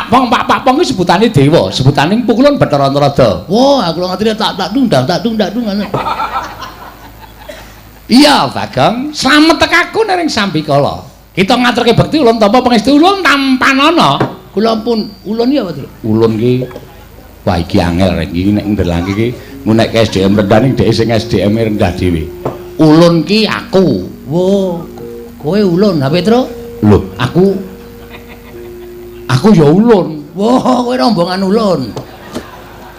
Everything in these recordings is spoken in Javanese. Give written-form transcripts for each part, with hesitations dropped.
Pak Pong, Pak Pak Pong iki sebutane dewa, sebutane Pukulun Bathara Antarada. Wah, aku ngerti tak tak tundang tak tundang tundang. Iya, Bagong, slamet tekaku ning sambikala. Kita ngaturke bekti ulun tampa pangestu ulun tampanana. Kula pun ulun ya, Pak. Ulun ki wah iki angel rek iki nek ndelangke iki ngunekke SDM rendah ning dhek sing SDM rendah dhewe. Ulun ki aku. Wo, kowe ulun, ha Petro? Lho, aku ya ulun. Wo, kowe rombongan ulun.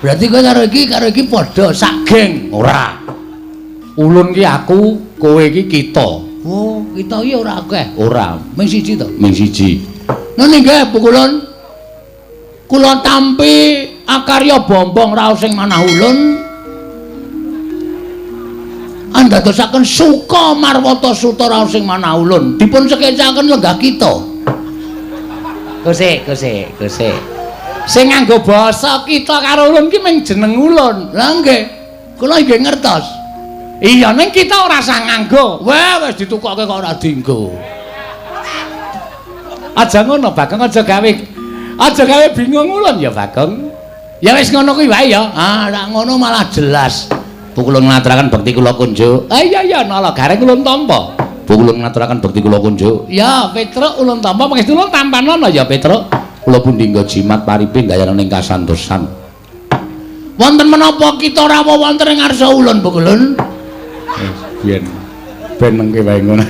Berarti kowe karo iki padha sak geng. Ora. Ulun ki aku, kowe iki kita. Wo, kita iki ora akeh. Ora, ming siji to. Ming siji. Ngene nggih, Pukulun. Kula tampi akarya bombong raos sing manah ulun. Andadosaken suka marwata suta raos sing manah ulun. Dipun sekecaken lenggah kita. Gosek, gosek, gosek. Sing nganggo basa kita karo ulun ki mung jeneng ulun. Lah nggih. Kula nggih ngertos. Iya, ning kita ora usah nganggo. Wah, wis ditukokke kok ora dienggo. Aja ngono, Bagong, aja gawe bingung ulun ya, Bagong. Ya wis ngono kuwi wae ya. Ah, nek ngono malah jelas. Pukulun ngaturaken bekti kula kunjuk. Ah iya iya, nala gareng ulun tampa. Pukulun ngaturaken bekti kula kunjuk. Ya, Petruk ulun tampa pangestu ulun tampanana ya, Petruk. Kula pundi nggo jimat paripe ndayana ning kasantosan. Wonten menapa kita rawuh wonten ing ngarsa ulun, Pukulun? Biyen ben nengke wae ngono.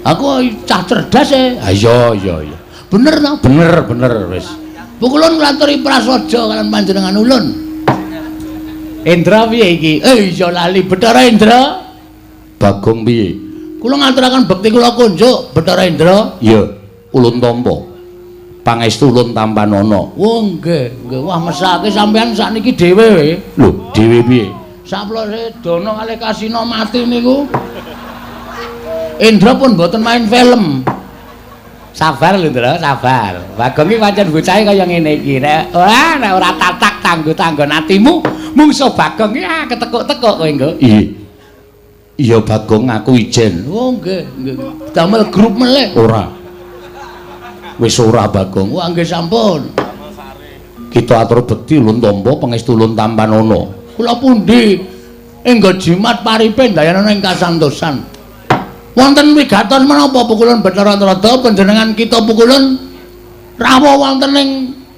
Aku cah cerdas e. Ah iya iya iya. Bener to? Bener bener wis. Pukulun nglaturi prasaja kalian panjenengan ulun. Indra piye iki? Iya lali Bathara Indra. Bagong piye? Kula ngaturaken bekti kula kunjuk Bathara Indra. Iya, ulun tampa. Pangestu ulun tampanana. Oh nggih, nggih. Wah mesake sampean sakniki dhewe we. Lho, dhewe piye? Saplose Dana kalih Kasina mati niku. Indra pun mboten main film. Sabar lho, Ndra, sabar. Bagong iki pancen bocahe kaya ngene iki. Nek ora nek ora tatak tanggo-tanggon atimu, mungsuh Bagong iki ah ketekuk-tekuk kowe engko. Iya. Iya Bagong, aku ijen. Oh nggih, nggih. Damel grup melih. Ora. Wis ora Bagong. Wah nggih sampun. Kita atur bekti ulun tampa pangestu ulun tampanana. Kula pundi enggo jimat paripe ndayana ing kasantosan. Wonten wigatos menapa Pukulun Bathara Antarada panjenengan kita Pukulun rawuh wonten ing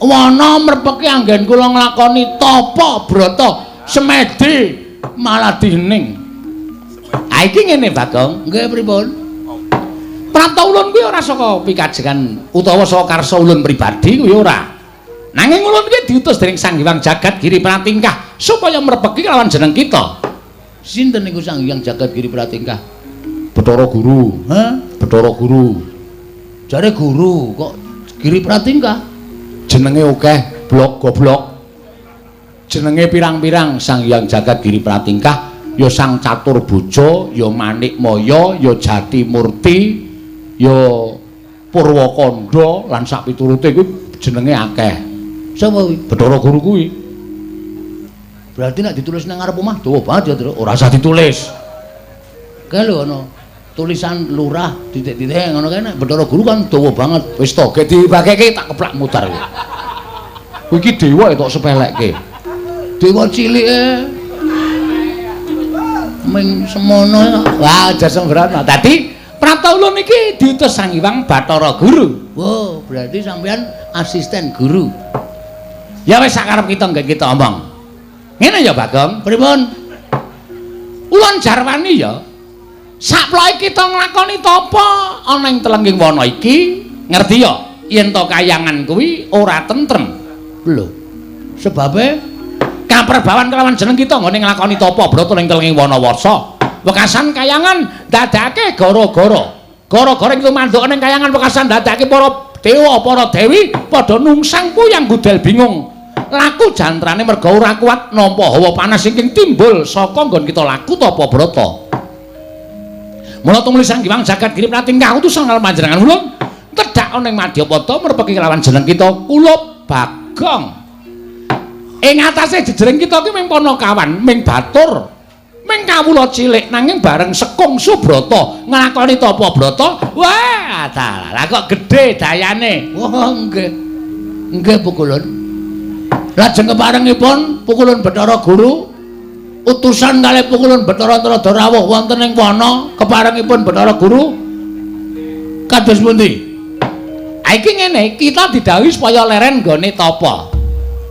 wana mrepeki anggen kula nglakoni tapa brata semedi maladining. Ah iki ngene Bagong. Nggih pripun? Prapta ulun kuwi ora saka pikajengan utawa saka karsa ulun pribadi kuwi ora. Nanging ulun kuwi diutus dening Sang Hyang Jagat Giri Pratingkah supaya mrepeki kelawan jeneng kita. Sinten niku Sang Hyang Jagat Giri Pratingkah? Bathara Guru. Hah? Bathara Guru. Jare guru kok Giri Pratingkah? Jenenge akeh, blok goblok. Jenenge pirang-pirang Sang Hyang Jagat Giri Pratingkah ya Sang Catur Boja, ya Manik Maya, ya Jati Murti, ya Purwakanda lan sak piturute kuwi jenenge akeh. Sapa kuwi? Bathara Guru kuwi. Berarti nek ditulis nang ngarep omah dawa banget ya, Tru. Ora usah ditulis. Kae lho ana tulisan lurah titik-titik ngono kae nek Bathara Guru kan dawa banget. Wis to, ge dibageke tak keplak mutar kowe. Kuwi iki dewa tok sepelekke. Dewa cilike ming semono. Wah, aja sembrono. Dadi prapta ulun iki diutus Sang Hyang Bathara Guru. Wow, berarti sampean asisten guru. Ya wis sakarep kita nggih kita omong. Ngene ya Bagong, Pripun? Ulun jarwani ya. Saploke kita nglakoni tapa ana ing telengging wana iki, ngerti ya yen to kayangan kuwi ora tentrem. Lho. Sebabe kaperbawan kelawan jeneng kita nggone nglakoni tapa brata ing telengging wana wasa. Wekasan kayangan dadake gara-gara. Gara-gara ing tumanduk ning kayangan wekasan dadake para dewa, para dewi padha nungsang puyang gudel bingung. Laku jantrane merga ora kuat nampa hawa panas ingkang timbul saka nggon kita laku tapa brata. Mula tumuli Sang Hyang Jagat Giri Pratingkah utusan karo panjenengan ulun tedhak ana ing Madyapada mrepeki kelawan jeneng kita kula Bagong. Ing atase jejering kita ki ming panakawan, ming batur, ming kawula cilik nanging bareng sekung subrata nglakoni tapa brata, wah dalah kok gedhe dayane. Wah nggih. Nggih Pukulun. Lajeng keparengipun Pukulun Bathara Guru utusan kalih Pukulun Bathara Tuladha rawuh wonten ing wana keparengipun Bathara Guru kados pundi? Ha iki ngene, kita didhawuhi supaya leren nggone tapa.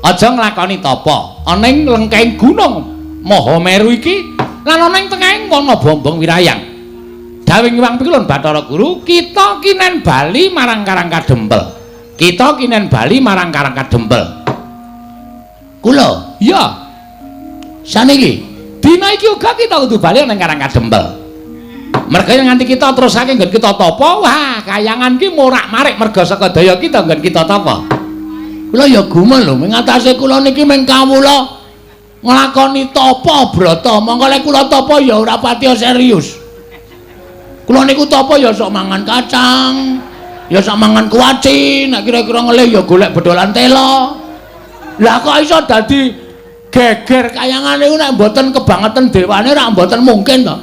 Aja nglakoni tapa. Ana ing lengkeng gunung Mahameru iki lan ana ing tengahing wana Bombong Wirayang. Dawuh Hyang Pikulun Bathara Guru, kita kinen bali marang Karang Kadempel. Kita kinen bali marang Karang Kadempel. Kula? Iya. Saniki dina iki uga kita kudu bali nang Karang Kadempel. Merga yen nganti kita terusake nggon kita tapa, wah kayangan ki morak-marik merga saka daya kita nggon kita tapa. Kula ya gumun lho, mengatasi kula niki mung kawula nglakoni tapa brata. Mongko lek kula tapa ya ora patiya serius. Kula niku tapa ya sok mangan kacang, ya sok mangan kuaci, nek kira-kira ngelih ya golek bedolan tela. Lah kok iso dadi geger kayangan niku nek mboten kebangetan dewane ora mboten mungkin to.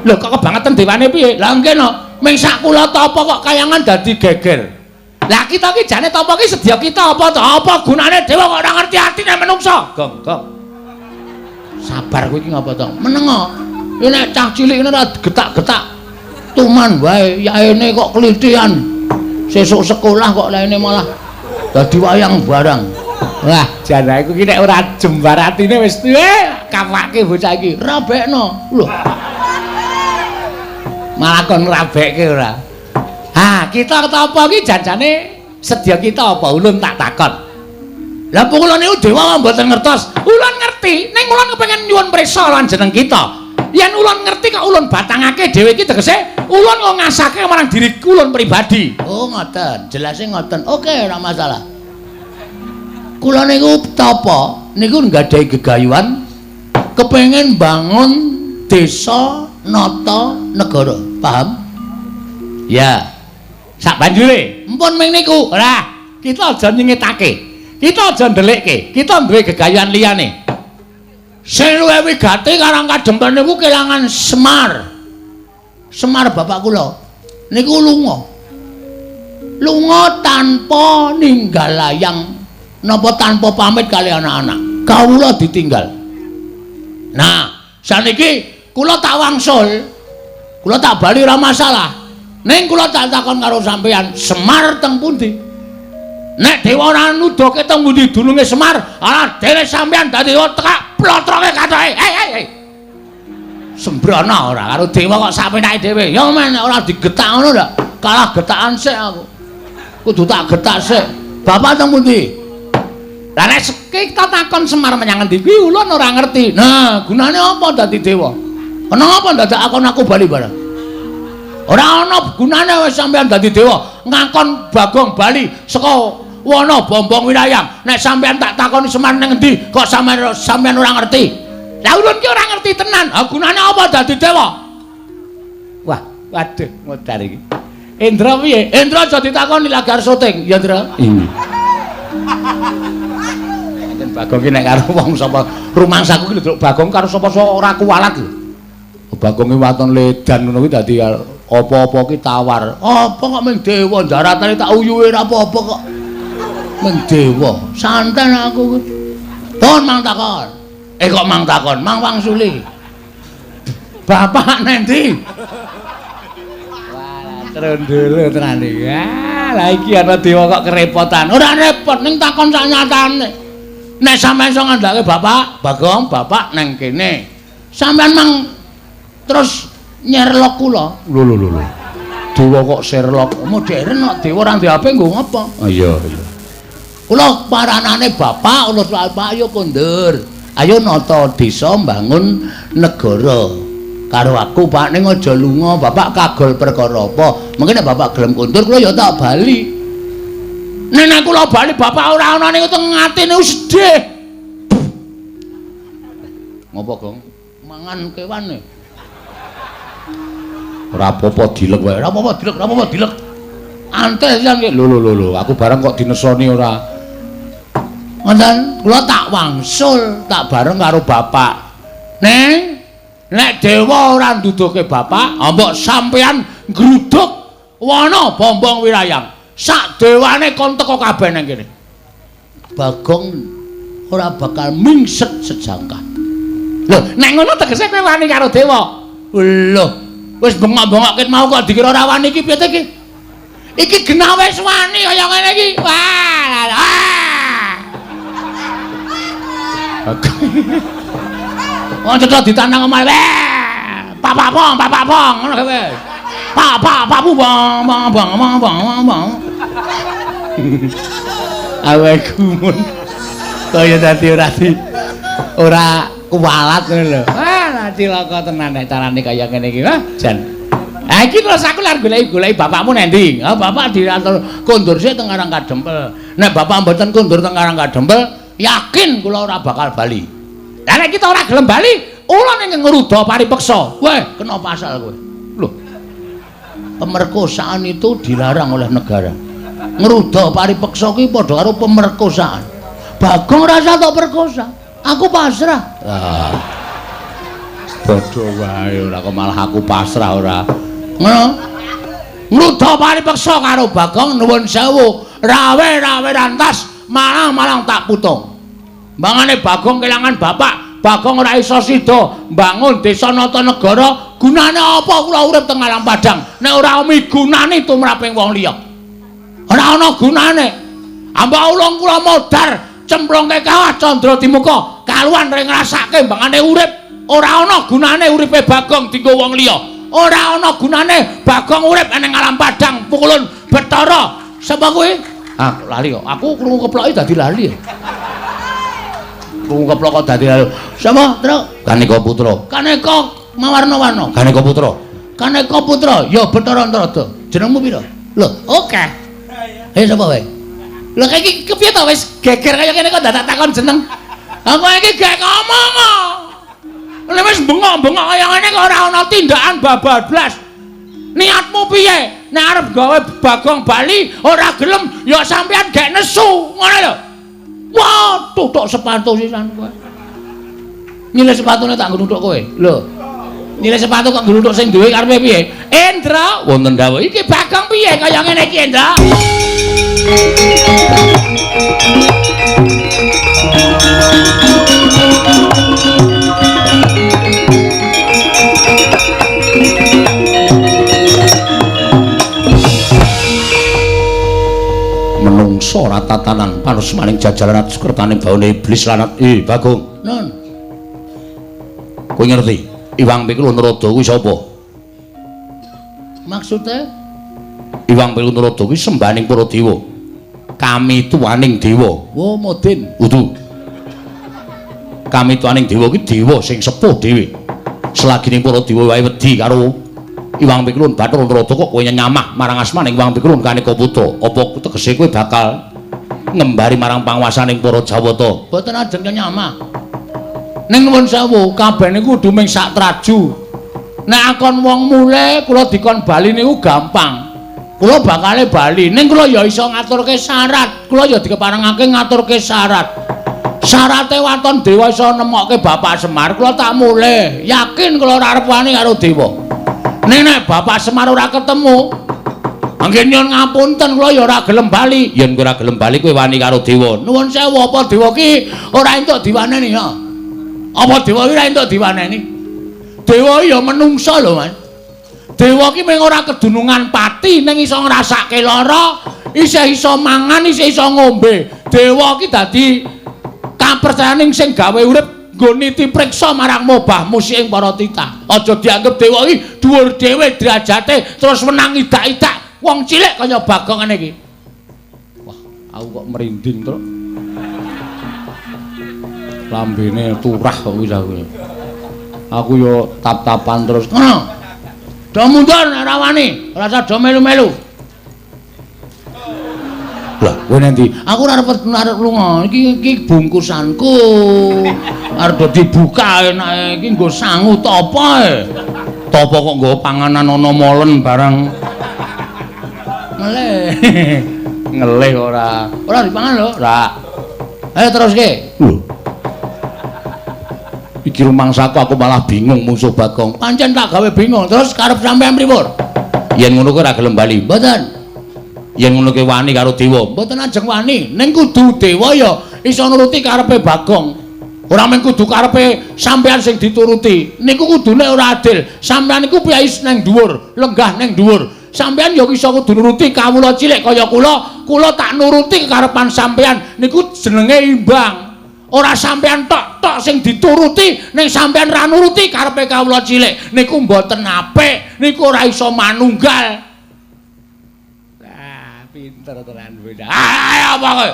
Lho kok kebangetan dewane piye? Lah nggih no, ming sak kula tapa kok kayangan dadi geger. Lah kita ki jane tapa ki sedya kita apa to? Apa gunane dewa kok ora ngerti atine menungsa? Gong, gong. Sabar kowe iki ngapa to? Menengo. Iki nek cah cilik ngene ora getak-getak. Tuman wae, yaene kok klithian. Sesuk sekolah kok laine malah dadi wayang barang. Wah, jan aku ki nek ora jembar atine wis tuwe kapake bocah iki. Rabekno. Lho. Malah kon rabekke ora. Ha, kita tapa ki janjane sedya kita apa ulun tak takon. Lah kula niku dewa mboten ngertos. Ulun ngerti, ning ulun kepengin nyuwun prisa lan jeneng kita. Yen ulun ngerti kok ulun batangake dhewe iki tegese ulun kok ngasake marang diri ulun pribadi. Oh, ngoten. Jelase ngoten. Oke, ora masalah. Kula niku tapa niku nggadahi gegayuhan kepengin bangun desa nata negara. Paham? Ya. Sak banjure, empun ming niku. Ora, kita aja nyingetake. Kita aja ndelikke. Kita duwe gegayuhan liyane. Sing luwih wigati Karang Kadempel niku kelangan Semar. Semar bapak kula niku lunga. Lunga tanpa ninggal layang napa tanpa pamit kali anak-anak. Kawula ditinggal. Nah, saniki kula tak wangsul. Kula tak bali ora masalah. Ning kula tak takon karo sampeyan, Semar teng pundi? Nek dewa ora nuduhke teng pundi dununge Semar, ala dhewe sampeyan dadi tekak plotroke katoke. Hei hei hei. Sembrono ora karo dewa kok sapenake dhewe. Ya men nek ora digetak ngono ndak kalah getakan sik aku. Kudu tak getak sik. Bapak teng pundi? Lah nek kita takon Semar menyang endi kuwi ulun ora ngerti. Nah, gunane apa dadi dewa? Kenapa ndadak akon aku bali barang? Ora ana gunane wis sampeyan dadi dewa, ngakon Bagong bali saka wana Bombong Wirayang. Nek sampeyan tak takoni Semar ning endi, kok sampeyan ora ngerti? Lah ulun ki ora ngerti tenan. Ha gunane apa dadi dewa? Wah, waduh modar iki. Indra piye? Indra aja ditakoni lagi arep syuting, ya Indra. Iya. Enten Bagong ki nek karo wong sapa rumangsaku ki lho Bagong karo sapa-sapa ora kuwalat lho. Bagong ki waton ledan ngono kuwi dadi apa-apa ki tawar. Apa kok ming dewa daratane tak uyuhe ora apa-apa kok. Ming dewa. Santen aku. Pun mang takon. Kok mang takon, mang wangsuli. Bapak nendi? Wah, trondolo tenan iki. Ah, lah iki ana dewa kok kerepotan. Ora repot ning takon sak nyatane. Nek sampeyan iso ngandhake bapak, Bagong, bapak nang kene. Sampeyan mang terus nyerlok kula. Lho lho lho. Dewa kok Sherlock. Modern kok dewa ora ndek HP nggo ngapa? Oh iya iya. Kula paranane bapak, kula bapak ayo kondur. Ayo nata desa mbangun negara. Karo aku Pak ning aja lunga, bapak kagol perkara apa? Mungkin nek bapak gelem kondur kula ya tak bali. Nek nek kula bali bapak ora ana niku teng atine sedih. Ngopo, Gong? Mangan kewane. Ora apa-apa dilek wae. Ora apa-apa dilek, ora apa-apa dilek. Antes jan ki. Lho lho lho lho, aku bareng kok dinesoni ora. Ngoten, kula tak wangsul, tak bareng karo bapak. Neng, nek dewa ora nduduhke bapak, mbok sampean ngruduk wana Bombong Wirayang. Sak dewane kon teko kabeh nang kene. Bagong ora bakal mingset sejangkah. Lho, nek ngono tegese kowe wani karo dewa. Lho, wis bengok-bengok ket mau kok dikira ora wani iki piye ta iki? Iki genah wis wani kaya ngene iki. Wah. Wong cetha ditandang omahe. Pak pong, pak pong, ngono kowe. Pak pak pak bu bang bang bang bang bang bang. Awe gumun. Kaya dadi ora kuwalat ngono lho. Wah, cilaka tenan nek carane kaya ngene iki. Wah, jan. Ha iki terus aku lan goleki-goleki bapakmu nang ndi? Ha bapak diatur kondur sik teng Karang Kadempel. Nek bapak mboten kondur teng Karang Kadempel, yakin kula ora bakal bali. Lah nek kita ora gelem bali, ula ning ngruda paripeksa. Weh, kena pasal kowe. Lho. Pemerkosaan itu dilarang oleh negara. Ngruda paripeksa kuwi padha karo pemerkosaan. Bagong rasa tok perkosa. Aku pasrah. Ah. Padha wae ora kok malah aku pasrah ora. Ngono. Ngruda paripeksa karo Bagong nuwun sewu, rawe-rawe rantas, malang-malang tak putung. Mbangane Bagong kelangan bapak, Bagong ora iso sida mbangun desa Natanegara, gunane apa kula urip teng alam padang nek ora migunani tumraping wong liya. Ora ana gunane. Ambak ulung kula modar cemplungke kawah candra dimuka, kaluan ring ngrasake mbangane urip, ora ana gunane uripe Bagong dienggo wong liya. Ora ana gunane Bagong urip ning alam padang pukulun Bathara. Sapa kuwi? Ah, lali kok. Aku krungu keploke dadi lali. Krungu keplok kok dadi lali. Sapa, Truk? Kaneka Putra. Kaneka mawarna-warna. Kaneka Putra. Kaneka Putra, ya Bathara Antarada. Jenengmu pira? Lho, oke. Ayo sapa wae? Lho iki kepiye to wis geger kaya kene kok dadak takon jeneng. Aku iki gek ngomong kok. Lha wis bengok-bengok kaya ngene kok ora ana tindakan babablas. Niatmu piye? Nek arep gawe Bagong bali ora gelem ya sampean gek nesu, ngono lho. Wah, tutuk sepatu sisan kowe. Nyilih sepatune tak ngluthuk kowe. Lho. Nyilih sepatu kok ngluthuk sing duwe karepe piye? Endra, wonten dawuh. Iki Bagong piye kaya ngene iki, Endra? Menungso ora tatanan panusmaning jajaran sukertane baune iblis lanat. Bagong. Nun. Kowe ngerti Iwang Pikul Narada kuwi sapa? Maksude? Iwang Pikul Narada kuwi sembahaning para dewa. Kami tuaning dewa. Oh, modin. Udu. Kami tuaning dewa kuwi dewa sing sepuh dhewe. Selagine para dewa wae wedi karo Iwang Pikulun Bathara Narada kok kowe nyamah marang asmaning Iwang Pikulun Kaneka Putra. Apa tegese kowe bakal ngembari marang panguwasaning para Jawata? Mboten ajeng nyamah. Ning nuwun sewu, kabeh niku kudu ming sak traju. Nek akon wong mule kula dikon bali niku gampang. Kula bakale bali, ning kula ya iso ngaturke syarat. Kula ya dikeparengake ngaturke syarat. Syarate waton dewa iso nemokke Bapak Semar, kula tak mulih. Yakin kula ora arep wani karo dewa. Ning nek Bapak Semar ora ketemu, anggen nyuwun ngapunten kula ya ora gelem bali. Yen kowe ora gelem bali kowe wani karo dewa. Nuwun sewu, apa dewa ki ora entuk diwaneni ya? Apa dewa ki ora entuk diwaneni? Dewa ya menungsa lho, Mas. Dewa ki mung ora kedunungan pati ning iso ngrasake lara, isih iso mangan, isih iso ngombe. Dewa ki dadi kapercayaning sing gawe urip nggo niti priksa marang mobah musik ing para titah. Aja dianggep dewa iki dhuwur dhewe derajate terus wenang idak-idak wong cilik kaya Bagong ngene iki. Wah, aku kok merinding, Truk. Lambene turah kok wis aku. Aku yo tap-tapan terus. Ngono. Do mundur nek ora wani, ora usah do melu-melu. Lah, kowe nanti aku ora arep lunga. Iki iki bungkusanku. Arep dibuka enake iki nggo sangu tapa e. Tapa kok nggo panganan ana molen barang. Ngelih. Ngelih ora. Ora dipangan lho. Ora. Ayo teruske. Lho. Iki rumangsaku aku malah bingung mungsuh Bagong. Pancen tak gawe bingung. Terus karep sampean pripun? Yen ngono kowe ora gelem bali. Mboten. Yen ngono ki wani karo dewa. Mboten ajeng wani, ning kudu dewa ya iso nuruti karepe Bagong. Ora mung kudu karepe sampean sing dituruti. Niku kudune ora adil. Sampean niku piyai nang dhuwur, lenggah nang dhuwur. Sampean ya iso kudu nuruti kawula cilik kaya kula, kula tak nuruti kekarepan sampean. Niku jenenge imbang. Ora sampean tok-tok sing dituruti, ning sampean ra nuruti karepe kawula cilik. Niku mboten apik, niku ora iso manunggal. Lah, pinter tenan bocah. Ayo apa kowe?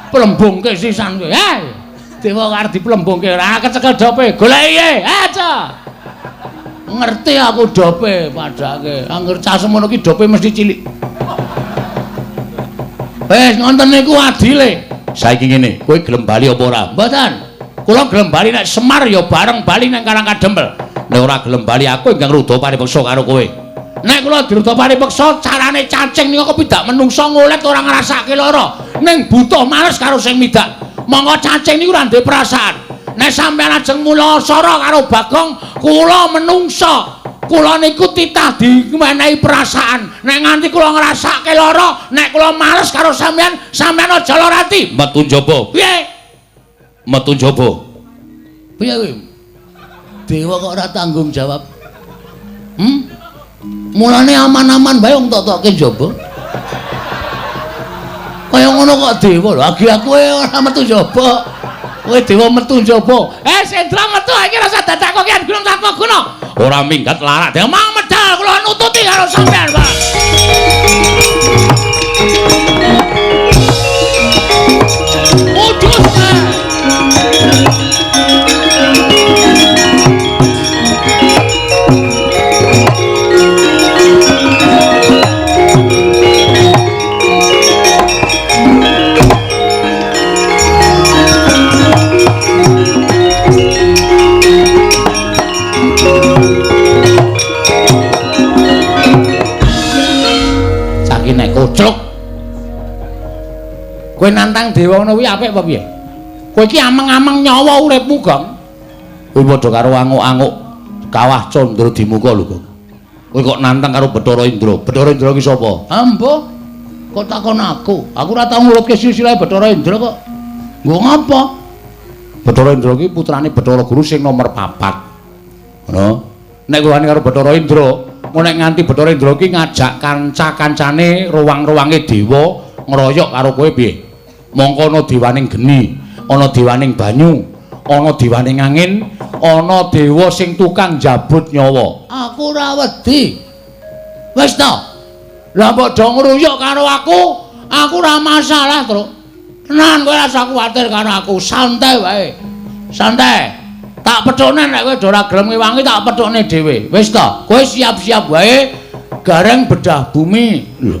Plembungke sisan kowe. Hei. Dewa arep diplembungke ora kecekel dope. Goleki aja. Ngerti aku dope padake. Angger cah semono ki dope mesti cilik. Wis ngonten niku adile. Saiki ngene, kowe gelem bali apa ora? Mboten. Kula gelem bali nek Semar ya bareng bali nang Karang Kadempel. Nek ora gelem bali aku ingkang rudha paripeksa karo kowe. Nek kula dirudha paripeksa carane cacing niku kepidak menungsa ngolet ora ngrasake lara. Ning butuh males karo sing midak. Monggo cacing niku ora duwe perasaan. Nek sampeyan ajeng mula sara karo Bagong, kula menungsa. Kula niku titah dimenehi perasaan. Nek nganti kula ngrasake lara, nek kula males karo sampeyan, sampeyan aja lara ati. Metu njaba. Piye? Metu njaba. Piye kowe? Dewa kok ora tanggung jawab. Hmm? Mulane aman-aman bae wong tok-tokke njaba. Kaya ngono kok dewa lho, agi aku ora metu njaba. Kowe dewa metu njaba. Eh, Sendra metu iki rasa dadak kok kian gunung tanpa guna. Ora minggat larak. Dewa mau medal kula nututi karo sampean, Pak. Mudhun. Koclok. Kowe nantang dewa ngono kuwi apik apa piye? Kowe iki ameng-ameng nyawa uripmu, Gong. Kowe padha karo anguk-anguk kawah Candra Dimuka lho, Gong. Kowe kok nantang karo Bathara Indra. Bathara Indra ki sapa? Ambo. Kok takon aku? Aku ora tau ngurutke silsilah Bathara Indra kok. Nggo ngapa? Bathara Indra ki putrane Bathara Guru sing nomor 4. Ngono. Nek kowe wani karo Bathara Indra, nek nganti Bathara Indra ki ngajak kanca-kancane ruwang-ruwange dewa ngroyok karo kowe piye? Mongko ana dewaning geni, ana dewaning banyu, ana dewaning angin, ana dewa sing tukang njabut nyawa. Aku ora wedi. Wis to. Lah mbok do ngruyuk karo aku, aku ora masalah, Truk. Tenan kowe ora usah kuwatir karo aku, santai wae. Santai. Tak pethukne nek kowe ora gelem ngewangi tak pethukne dhewe. Wis to, kowe siap-siap wae gareng bedah bumi. Lho.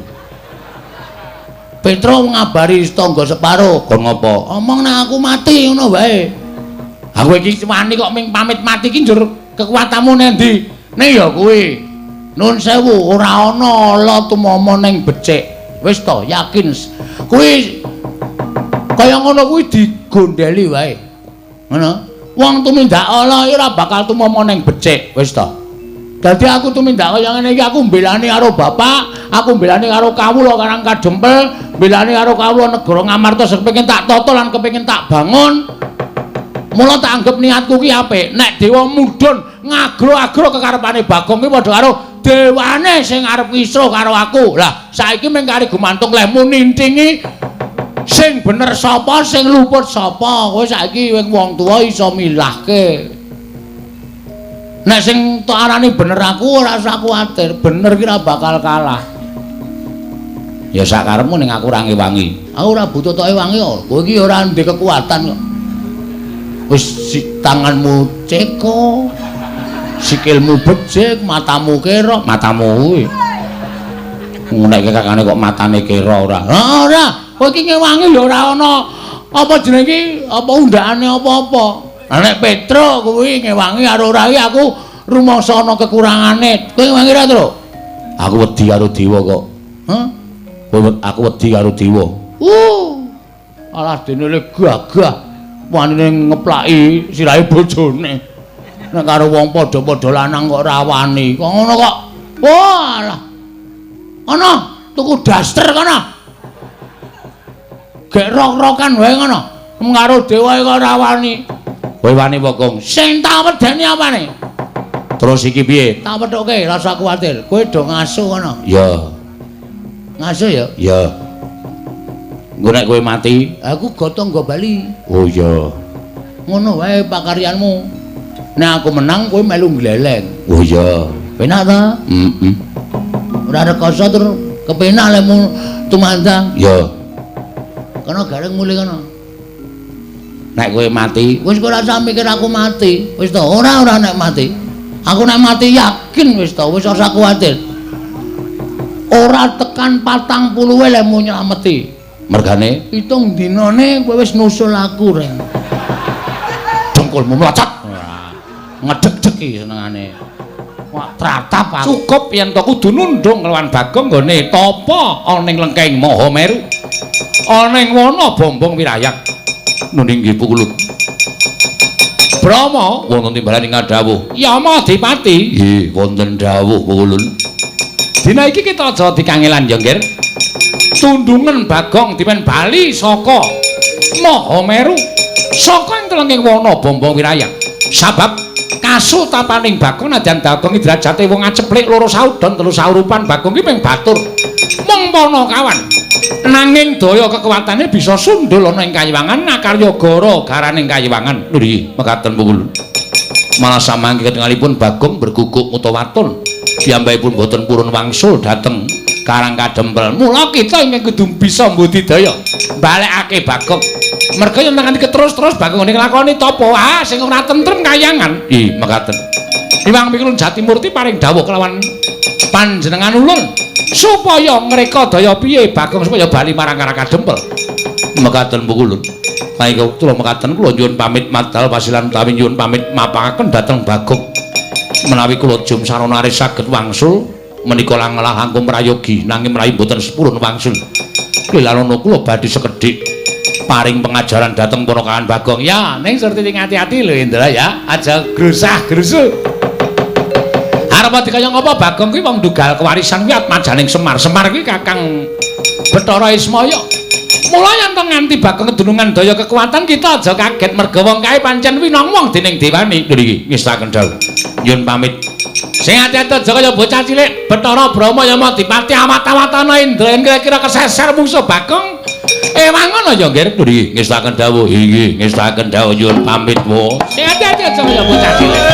Petro ngabari tangga separo, kon ngopo? Omong nek aku mati ngono wae. Aku iki wani kok ming pamit mati ki njur kekuatanmu nang ndi? Ning ya kuwi. Nun sewu ora ana ala tumama ning becik. Wis to, yakin. Kuwi kaya ngono kuwi digondeli wae. Ngono. Wong tumindak ala ora bakal tumama ning becik, wis to. Dadi aku tumindak kaya ngene iki aku mbelani karo bapak, aku mbelani karo kawula Karang Kadempel, mbelani karo kawula negara Ngamarta sing kepengin tak tata lan kepengin tak bangun. Mula tak anggap niatku ki apik. Nek dewa mudhun ngagro-agro kekarepane Bagong ki padha karo dewane sing arep kisruh karo aku. Lah saiki mung kari gumantung lehmu nintingi sing bener sapa, sing luput sapa. Kowe saiki wong tuwa iso milahke. Nek sing tok arani bener aku ora usah kuwatir, bener ki ora bakal kalah. Ya sakarepmu ning aku ora ngewangi. Aku ora butuh tok ewangi kok. Kowe iki ora ndek kekuatan kok. Wis tanganmu ceko, sikilmu becik, matamu kera, matamu kuwi. Nek kakane kok matane kera ora. Ora. Kowe iki ngewangi ya ora ana apa jenenge iki, apa undakane apa-apa. Lah nek Petro kuwi ngewangi karo ora iki aku rumangsa ana kekurangane. Kowe ngewangi ora, Tru? Aku wedi karo dewa kok. Hah? Kowe aku wedi karo dewa. Alah dene le gagah wanine ngeplaki sirahe bojone. Nek karo wong padha-padha lanang kok ora wani. Kok ngono kok. Walah. Ana. Tuku daster kono. Gek rok-rokan wae ngono. Karo dewa kok ora wani. Kowe wani apa, Gong? Sing tak wedeni apane? Terus iki piye? Tak pethuke, rasa kuwatir. Kowe do ngaso kono. Ya. Ngaso ya? Ya. Engko nek kowe mati, aku gotong nggo bali. Oh iya. Ngono wae pakaryanmu. Nek aku menang kowe melu gleleng. Oh iya. Penak ta? Heeh. Ora rekoso tur kepenak lemu tumandang. Ya. Kono gareng mulih kono. Nek kowe mati, wis ora usah mikir aku mati. Wis to, ora nek mati. Aku nek mati yakin wis to, wis ora usah kuwatir. Ora tekan 40 lemu nylameti. Mergane 7 dinane kowe wis nusul aku, Reng. Dengkulmu mlocot. Ngedeg-deg iki senengane. Wah, tratap aku. Cukup yen to kudu nundung kelawan Bagong nggone tapa ana ing lengkeng Mahameru. Ana ing wana Bombong Wirayak. Nuning nggih Pukulut. Brahma wonten timbalan ing dawuh. Yama Adipati. Nggih, wonten dawuh Pukulun. Dina iki kita aja dikangelan ya, Nggir. Tundungan Bagong dipen bali saka Mahameru. Saka ing telenging wana Bombong Wirayak. Sabab kasutapaning Bagong nadyan Bagong iki derajate wong aceplik loro saudon telu saurupan Bagong iki mung batur. Mung panakawan. Nanging daya kekuatane bisa sundul ana ing kayiwangan nakarya gara garaning kayiwangan. Lho nggih, mekaten Pukulun. Malah samangke ketingalipun Bagong berguguk mutawaton. Piyambakipun boten purun wangsul dhateng Karang Kadempel. Mula kita ingkang kudu bisa mbudidaya balekake Bagong. Merga yen nganti keterus-terus Bagong ngene nglakoni tapa ah sing ora tentrem kayangan. Nggih, mekaten. Iwang Pikulun Jatimurti paring dawuh kelawan panjenengan ulun supaya ngreka daya piye Bagong supaya bali marang Karang Kadempel. Mekaten Pukulun. Saiki wektu mekaten kula nyuwun pamit madal pasilan utawi nyuwun pamit mapangaken dhateng Bagong. Menawi kula jum sarana aris saged wangsul menika langelah langkung prayogi nanging menawi mboten sepurun wangsul. Lilanono kula badhe sekedhik paring pengajaran dhateng ponakan Bagong. Ya, ning surti ati-ati lho Indra ya, aja grusah-grusu. Arep dikaya ngapa Bagong kuwi wong ndugal kewarisan kuwi atmajaning Semar. Semar kuwi Kakang Bathara Ismaya. Mula yen to nganti Bagong kedunungan daya kekuatan kita aja kaget merga wong kae pancen winong wong dening dewani. Lho iki ngestaken dawuh. Nyuwun pamit. Sing ati-ati aja kaya bocah cilik Bathara Brahma Yama Dipati awat-awatana Indra yen kira-kira keseser mungsuh Bagong. Ewang ngono ya, Nggir. Lho iki ngestaken dawuh. Inggih, ngestaken dawuh nyuwun pamit wo. Sing ati-ati aja kaya bocah cilik.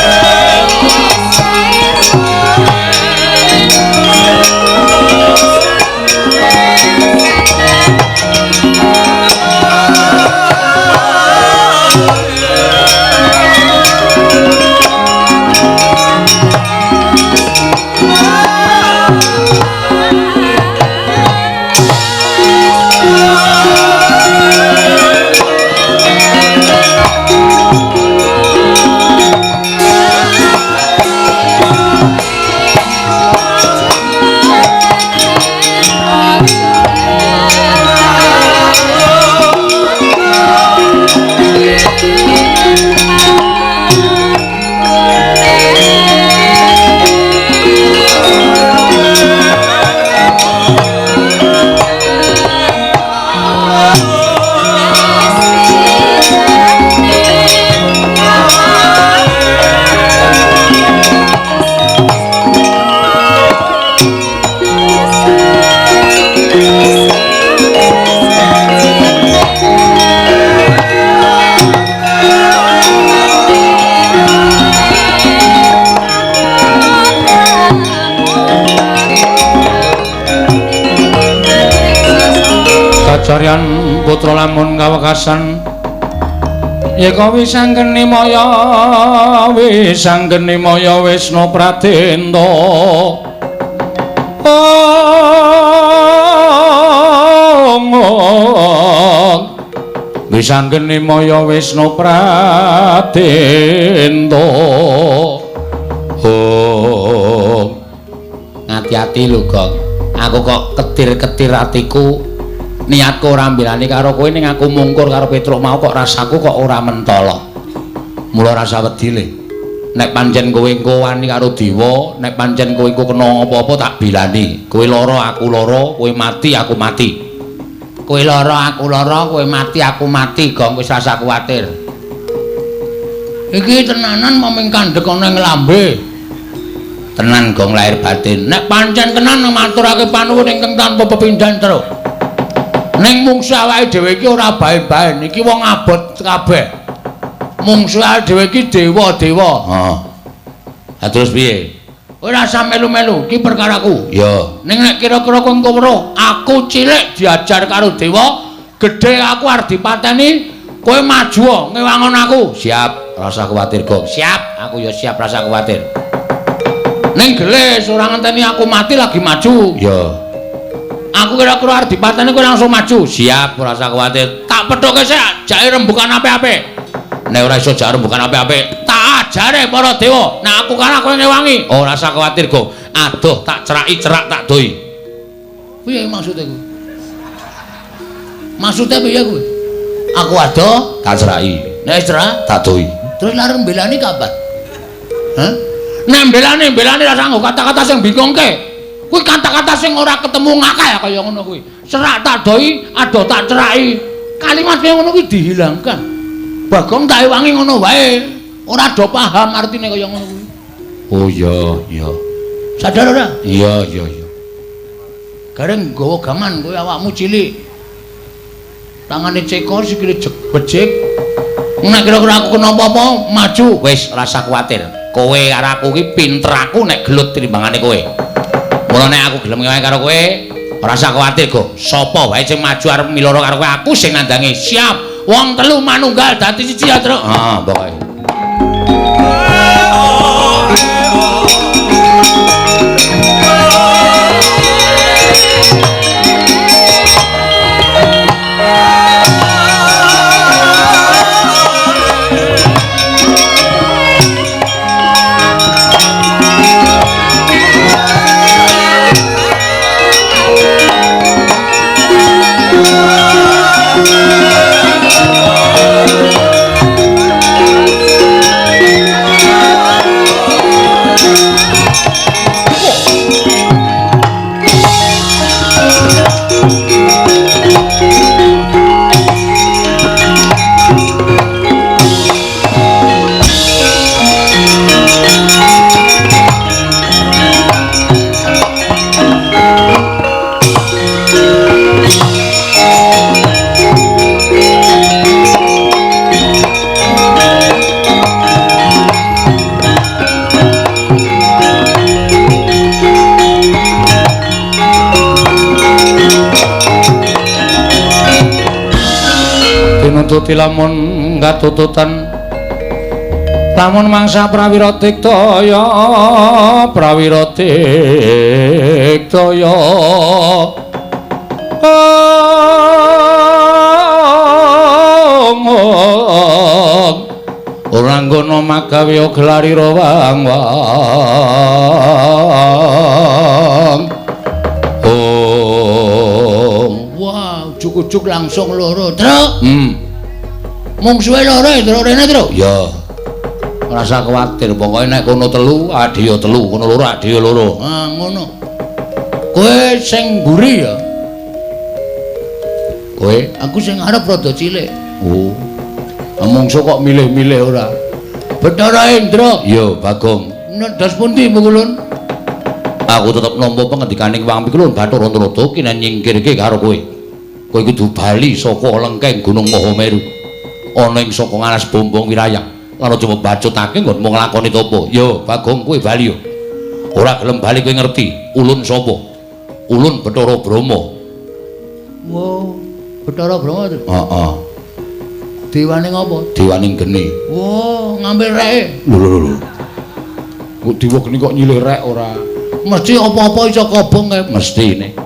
Kacaryan putra lamun kawekasan yeka wisanggeni maya wisanggeni maya Wisnu Pradenta. Wisanggeni maya Wisnu Pradenta. Oh. Ati-ati lho, Gong. Aku kok ketir-ketir atiku. Niatku ora mbilani karo kowe ning aku mungkur karo Petruk mau kok rasaku kok ora mentala. Mula rasa wedi le. Nek pancen kowe engko wani karo dewa, nek pancen kowe engko kena apa-apa tak bilani. Kowe lara aku lara, kowe mati aku mati. Kowe lara aku lara, kowe mati aku mati, Gong wis rasa kuwatir. Iki tenanan moming kandhek ana ing lambe. Tenan Gong lahir batin. Nek pancen tenan maturake panuwun ingkang tanpa pepindhan, Truk. Ning mungsu awake dhewe iki ora bae-bae, iki wong abot kabeh. Mungsu awake dhewe iki dewa-dewa. Heeh. Ha terus piye? Ora usah melu-melu, iki perkaraku. Ya. Ning nek kira-kira kowe engko weruh aku cilik diajar karo dewa, gedhe aku arep dipateni, kowe maju ngewangon aku. Siap, rasa kuwatir, Gong. Siap, aku ya siap rasa kuwatir. Ning gelis ora ngenteni aku mati lagi maju. Ya. Aku kira-kira arep dipateni kowe langsung maju. Siap, ora usah kuwatir. Tak pethuke sik, jake rembukan apik-apik. Nek ora iso jak rembukan apik-apik, tak ajare para dewa. Nek aku kalah kowe ngewangi. Ora usah kuwatir, Gong. Aduh, tak ceraki cerak tak doi. Piye maksude kuwi? Maksude piye kuwi? Aku adoh, tak ceraki. Nek cerak, tak doi. Terus lareng mbelani kapan? Hah? Nek mbelani ora nganggo kata-kata sing bingungke. Kuwi kata-kata sing ora ketemu ngakal kaya ngono kuwi. Cerak tak doi, adoh tak ceraki. Kalimat kaya ngono kuwi dihilangkan. Bagong tak ewangi ngono wae. Ora do paham artine kaya ngono kuwi. Oh iya, iya. Sadar ora? Iya, iya, iya. Gareng nggawa gaman kowe awakmu cilik. Tangane cekor sikile becik. Nek kira-kira aku kena apa-apa, maju. Wis rasa kuwatir. Kowe karo aku iki pinter aku nek gelut timbangane kowe. Mula nek aku gelem ngewangi karo kowe, ora usah kuwatir, Go. Sapa wae sing maju arep miloro karo kowe, aku sing nandangi. Siap. Wong telu manunggal dadi siji ya, Truk. Heeh, pokoke. Tinututi lamun katututan lamun mangsa prawira tiktaya prawira tiktaya ora nggono magawe gelarira wang wang. Oh, wah, ujug-ujug langsung loro, Truk. Mungsuhe loro, Truk, rene, Truk. Ya. Ora usah kuwatir, pokoke nek kono telu, adhe ya telu, kono loro, adhe ya loro. Ah, ngono. Kowe sing mburi ya. Kowe, aku sing arep rada cilik. Oh. Mungsuh kok milih-milih ora? Bathara Indra. Ya, Bagong. Ndas pundi, Pukulun? Aku tetep nampa pengendikaning Wang Pikulun Bathara Narada kinen nyingkirke karo kowe. Kowe kudu bali saka lengkeng Gunung Mahameru. Ana ing saka ngalas Bombong Wirayang. Lan aja mbacutake nggonmu nglakoni tapa. Ya, Bagong, kowe bali ya. Ora gelem bali kowe ngerti ulun sapa? Ulun Bathara Brahma. Wo, Bathara Brahma to? Heeh. Dewane ngopo? Dewaning geni. Wo, ngambil reke. Lho lho lho. Kok dewa geni kok nyilih rek ora? Mesti apa-apa iso kobong kae. Mestine.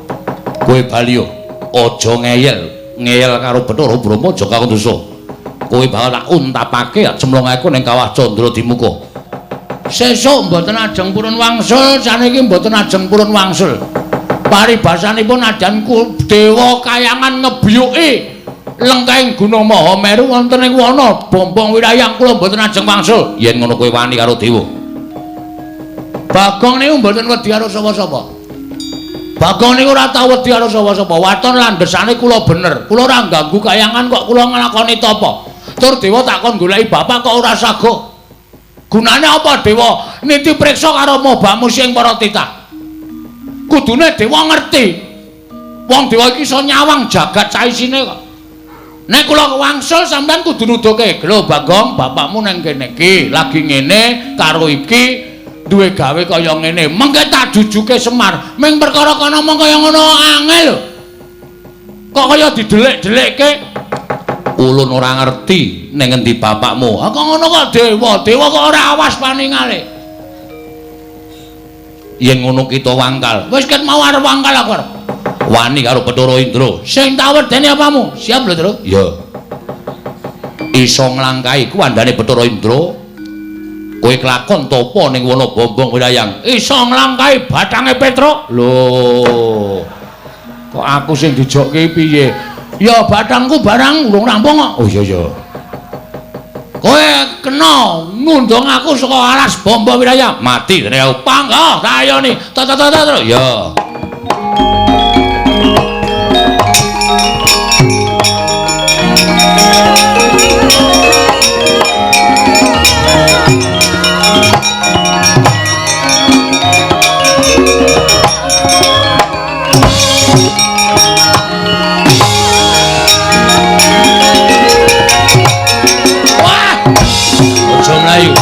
Kowe bali yo, aja ngeyel. Ngeyel karo Bathara Brahma aja karo dosa. Kowe bakal tak untapake cemlongake ning kawah Candra Dimuka. Sesuk mboten ajeng purun wangsul, saniki mboten ajeng purun wangsul. Paribasanipun adan dewa kayangan ngebiyuki Lengkahing Gunung Mahameru wonten ing wana Bombong Wirayang kula mboten ajeng wangsul. Yen ngono kowe wani karo dewa. Bagong niku mboten wedi karo sapa-sapa. Bagong niku ora tau wedi karo sapa-sapa. Waton landhesane kula bener. Kula ora ngganggu kayangan kok kula nglakoni tapa. Tur dewa takon goleki bapak kok ora sago. Gunane apa dewa niti priksa karo mobamu sing para titah? Kudune dewa ngerti. Wong dewa iki iso nyawang jagat saisine kok. Nek kula wangsul sampean kudu nuduhke, "Lho Bagong, bapakmu nang kene iki lagi ngene karo iki duwe gawe kaya ngene." Mengke tak jujuke Semar. Ming perkara kono mong kaya ngono angel lho. Kok kaya didelik-delikke? Ulun ora ngerti ning ngendi bapakmu. Ha kok ngono kok dewa, dewa kok ora awas paningale. Yen ngono kita wangkal. Wis ket mau arep wangkal aku arep. Wani karo Bathara Indra. Sing tak wedeni apamu? Siap lho, Tru. Iya. Iso nglangkahi kuwandane Bathara Indra. Kowe kelakon tapa ning wana Bombong Wirayang. Iso nglangkahi bathange Petruk. Lho. Kok aku sing dijokke piye? Ya bathangku barang urung rampung kok. Oh iya iya. Kowe kena ngundang aku saka alas Bombong Wirayang. Mati dene aku. Panggah tak ayoni. Ta ta ta ta. Ya. Wah! Aja mlayu.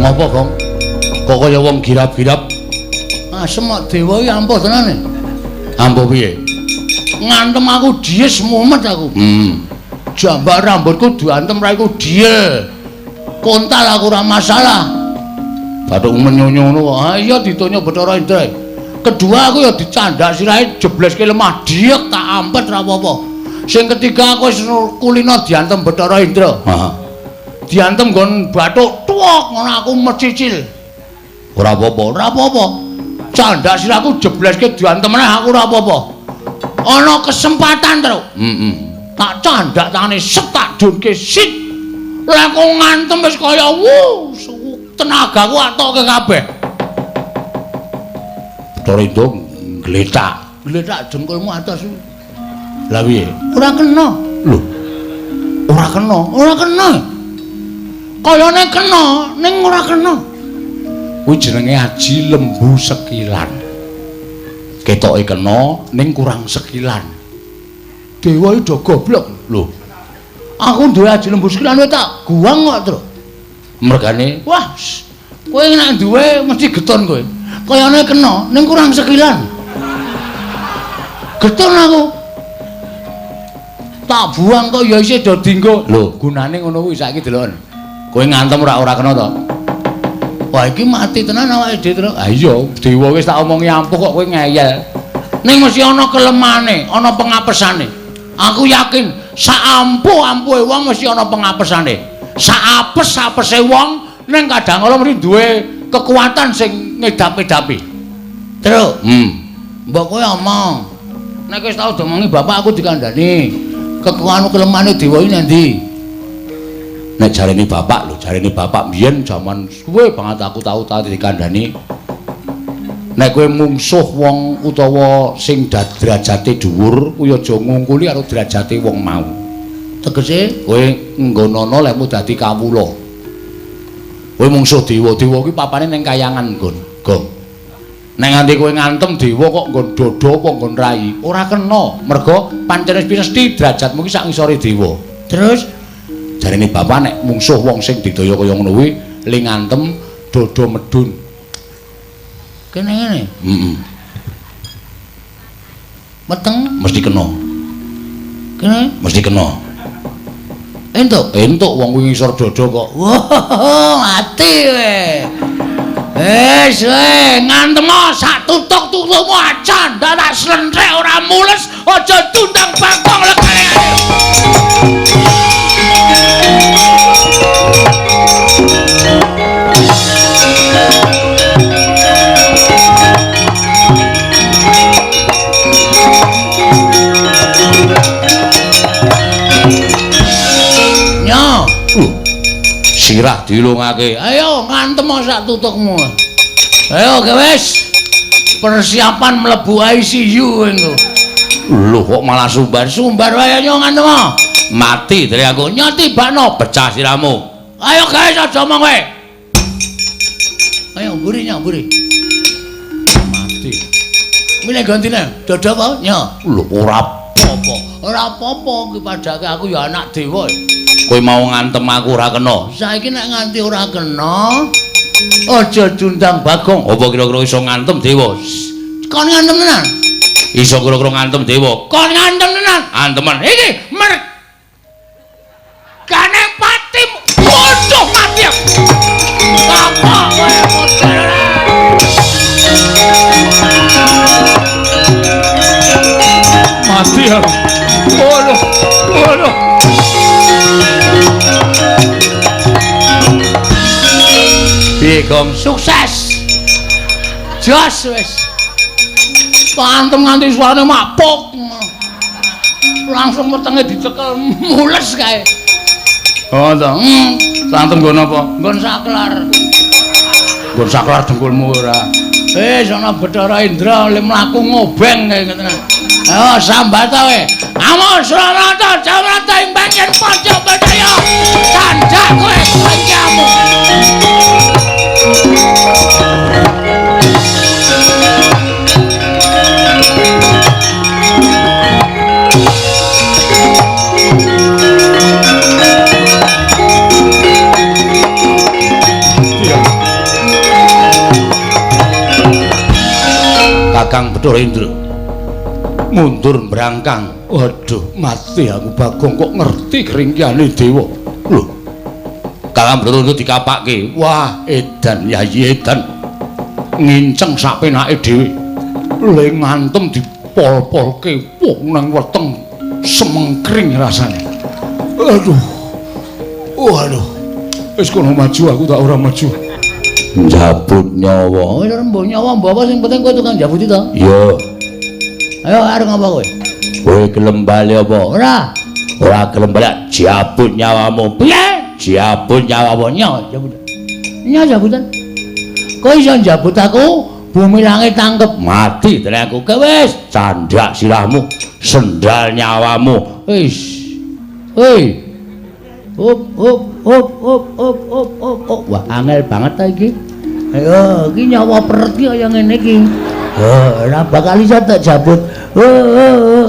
Ngopo, Gong? Kok kaya wong girap-girap? Asem kok dewa iki ampuh tenane. Ampuh piye? Ngantem aku dies mumet aku. Jambak rambutku diantem raiku diel. Kontal aku ora masalah. Bathuk menyonyo ngono kok. Ha iya ditonyo Bathara Indra. Kedua aku ya dicandak sirahe jebleske lemah diek tak ampet ra apa-apa. Sing ketiga aku wis kulino diantem Bathara Indra. Heeh. Diantem nggon bathuk tuwek ngono aku mecicil. Ora apa-apa, ora apa-apa. Candak sirahku jebleske diantem meneh aku ora apa-apa. Ana kesempatan, Tru. Heeh. Tak candak tangane set tak dunke sit. Lah kok ngantem wis kaya wuh, tenagaku atoke kabeh. Bathara Indra ngletak, ngletak jengkulmu atas. Lah piye? Ora kena. Lho. Ora kena, ora kena. Kayane kena, ning ora kena. Kuwi jenenge aji lembu sekilan. Ketoke kena ning kurang sekilan. Dewa iki do goblok. Lho. Aku duwe aji lembu sekilan kowe tak guwang kok, Tru. Mergane, wah, kowe nek duwe mesti geton kowe. Kayane kena, ning kurang sekilan. Getun aku. Tak buang kok ya isih do dinggo. Lho, gunane ngono kuwi saiki deloken. Kowe ngantem ora kena to? Wah, iki mati tenan awake dhewe, Truk. Ha iya, dewa wis tak omongi ampuh kok kowe ngeyel. Ning mesti ana kelemane, ana pengapesane. Aku yakin sak ampuh-ampuhe wong mesti ana pengapesane. Sak apes-apese wong ning kadang kala mesti duwe kekuatan sing ngedap-edapi. Truk. Mbok kowe omong. Nek wis tau diomongi bapak aku dikandhani. Kekuatan kelemane dewa iki nang ndi? Nek jarene bapak lho, jarene bapak biyen jaman suwe banget aku tau dikandhani. Nek kowe mungsuh wong utawa sing derajate dhuwur, kuwi aja ngungkuli karo derajate wong mau. Tegese kowe nggonono lehmu dadi kawula. Kowe mungsuh dewa, dewa kuwi papane ning kayangan nggon, Gong. Nek nganti kowe ngantem dewa kok nggon dada apa nggon rai, ora kena. Mergo pancen wis mesti derajatmu ki sak ngisore dewa. Terus jarene bapak nek mungsuh wong sing didaya kaya ngono kuwi le ngantem dada medun. Kene ngene. Heeh. Meteng mesti kena. Kene mesti kena. Entuk. Entuk wong kuwi ngisor dada kok. Wah, mati kowe. Wis kowe ngantem sak tutuk-tutukmu aja ndak tak slentrek ora mules, aja tundang bangkong lekane. Nyo, sirah dilungake. Ayo ngantem sak tutukmu. Ayo wis. Persiapan mlebu ICU engko. Lho kok malah sumbar. Sumbar wae nyo ngantem. Mati dari aku. Nyo tibakno pecah sirahmu. Ayo guys aja omong kowe. Ayo mburi nyo mburi. Mati. Milih gantine. Dada apa nyo? Lho ora apa-apa. Ora apa-apa iki padake aku ya anak dewa. Kowe mau ngantem aku ora kena. Saiki nek nganti ora kena aja diundang Bagong. Apa kira-kira iso ngantem dewa? Kon ngantem tenan? Iso kira-kira ngantem dewa. Kon ngantem tenan? Anteman. Iki mergane patim. Waduh mati aku. Apa kowe model? Mati aku. Waduh. Waduh. Piye, Gong? Sukses. Jos wis. Pantem nganti suarane mapuk. Langsung wetenge dicekel mules kae. Oh to. Santem nggon apa? Nggon saklar. Nggon saklar dengkulmu ora. Wis ana Bathara Indra le mlaku ngobeng kae ngene. Ayo sambat kowe. Amo Sranata Jawrata ing bangken Panca Bajaya. Candhak kowe kancamu. Kakang Bathara Indra mundur mbrangkang. Waduh, mati aku Bagong kok ngerti keringkihane dewa. Lho. Kakang Bathara Indra dikapake. Wah, edan yayi edan. Nginceng sak penake dhewe. Le ngantem dipol-polke wong nang weteng semengkring rasane. Aduh. Waduh. Wis kono maju aku tak ora maju. Njabut nyawa. Wis ora mbok nyawa mbok apa sing penting kowe tukang njabuti to. Iya. Ayo arep ngapa kowe? Kowe gelem bali apa? Ora. Ora gelem bali jabut nyawamu. Piye? Jabut nyawamu. Nyo jabut. Nyo jabutan. Kowe iso njabut aku, bumi langit tangkep. Mati tenan aku. Kowe wis candhak sirahmu, sendal nyawamu. Wis. Hei. Up up up up up up up up. Wah, angel banget ta iki. Ayo, iki nyawa peret iki kaya ngene iki. Ora bakal iso tak jabut. Wah, wah,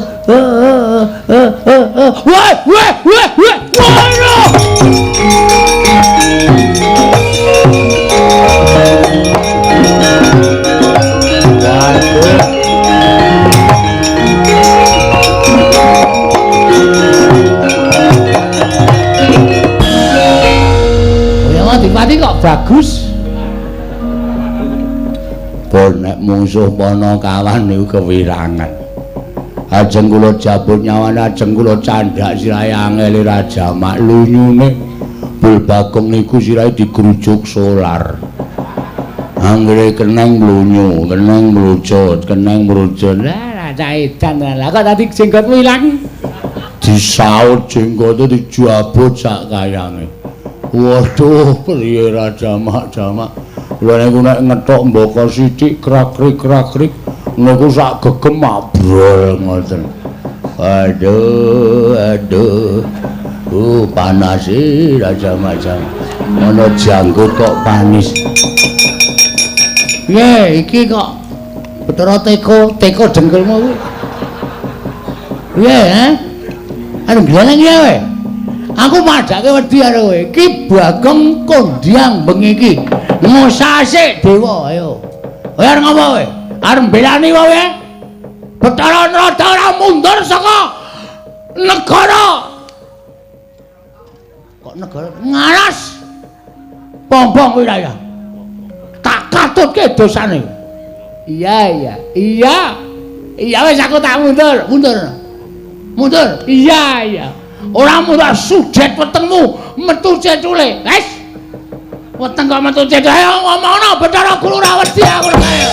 wah, wah. Waduh. Mungsuh Panakawan niku kewirangan. Ajeng kula jabut nyawane, ajeng kula candhak sirahe angele Raja Mak lunyune. Bul Bagong niku sirahe digrujuk solar. Anggere keneng mlunyu, keneng mlucut, keneng mrucut. Lah cah edan lah kok tadi jenggotmu ilang. Disaut jenggote dijabut sak kayange. Waduh, priye Raja Mak jamak. Lha niku nek ngethok mbaka sithik krak-krik-krak-krik niku sak gegem mabrol ngoten. Aduh, aduh. Panas e Raja Mak jamak. Ana janggut kok panis. Piye iki kok Bathara teko, teko dengkulmu kuwi. Piye, ha? Arep gleleng ya kowe. Aku padhake wedi karo kowe. Iki Bagong kondhang bengi iki. Ngusase dewa, ayo. Kowe arep ngopo kowe? Arep mbelani kowe? Bathara Narada ora mundur saka negara. Kok negara ngaras? Pompong wilayah. Tak katutke dosane. Iya, iya. Iya. Iya wis aku tak mundur, mundur. Mundur. Iya, iya. Ora mundur sujet wetengmu metu cecule. Wis. Weteng kok metu cecule. Ayo ngomongno Bathara Guru ora wedi aku ayo.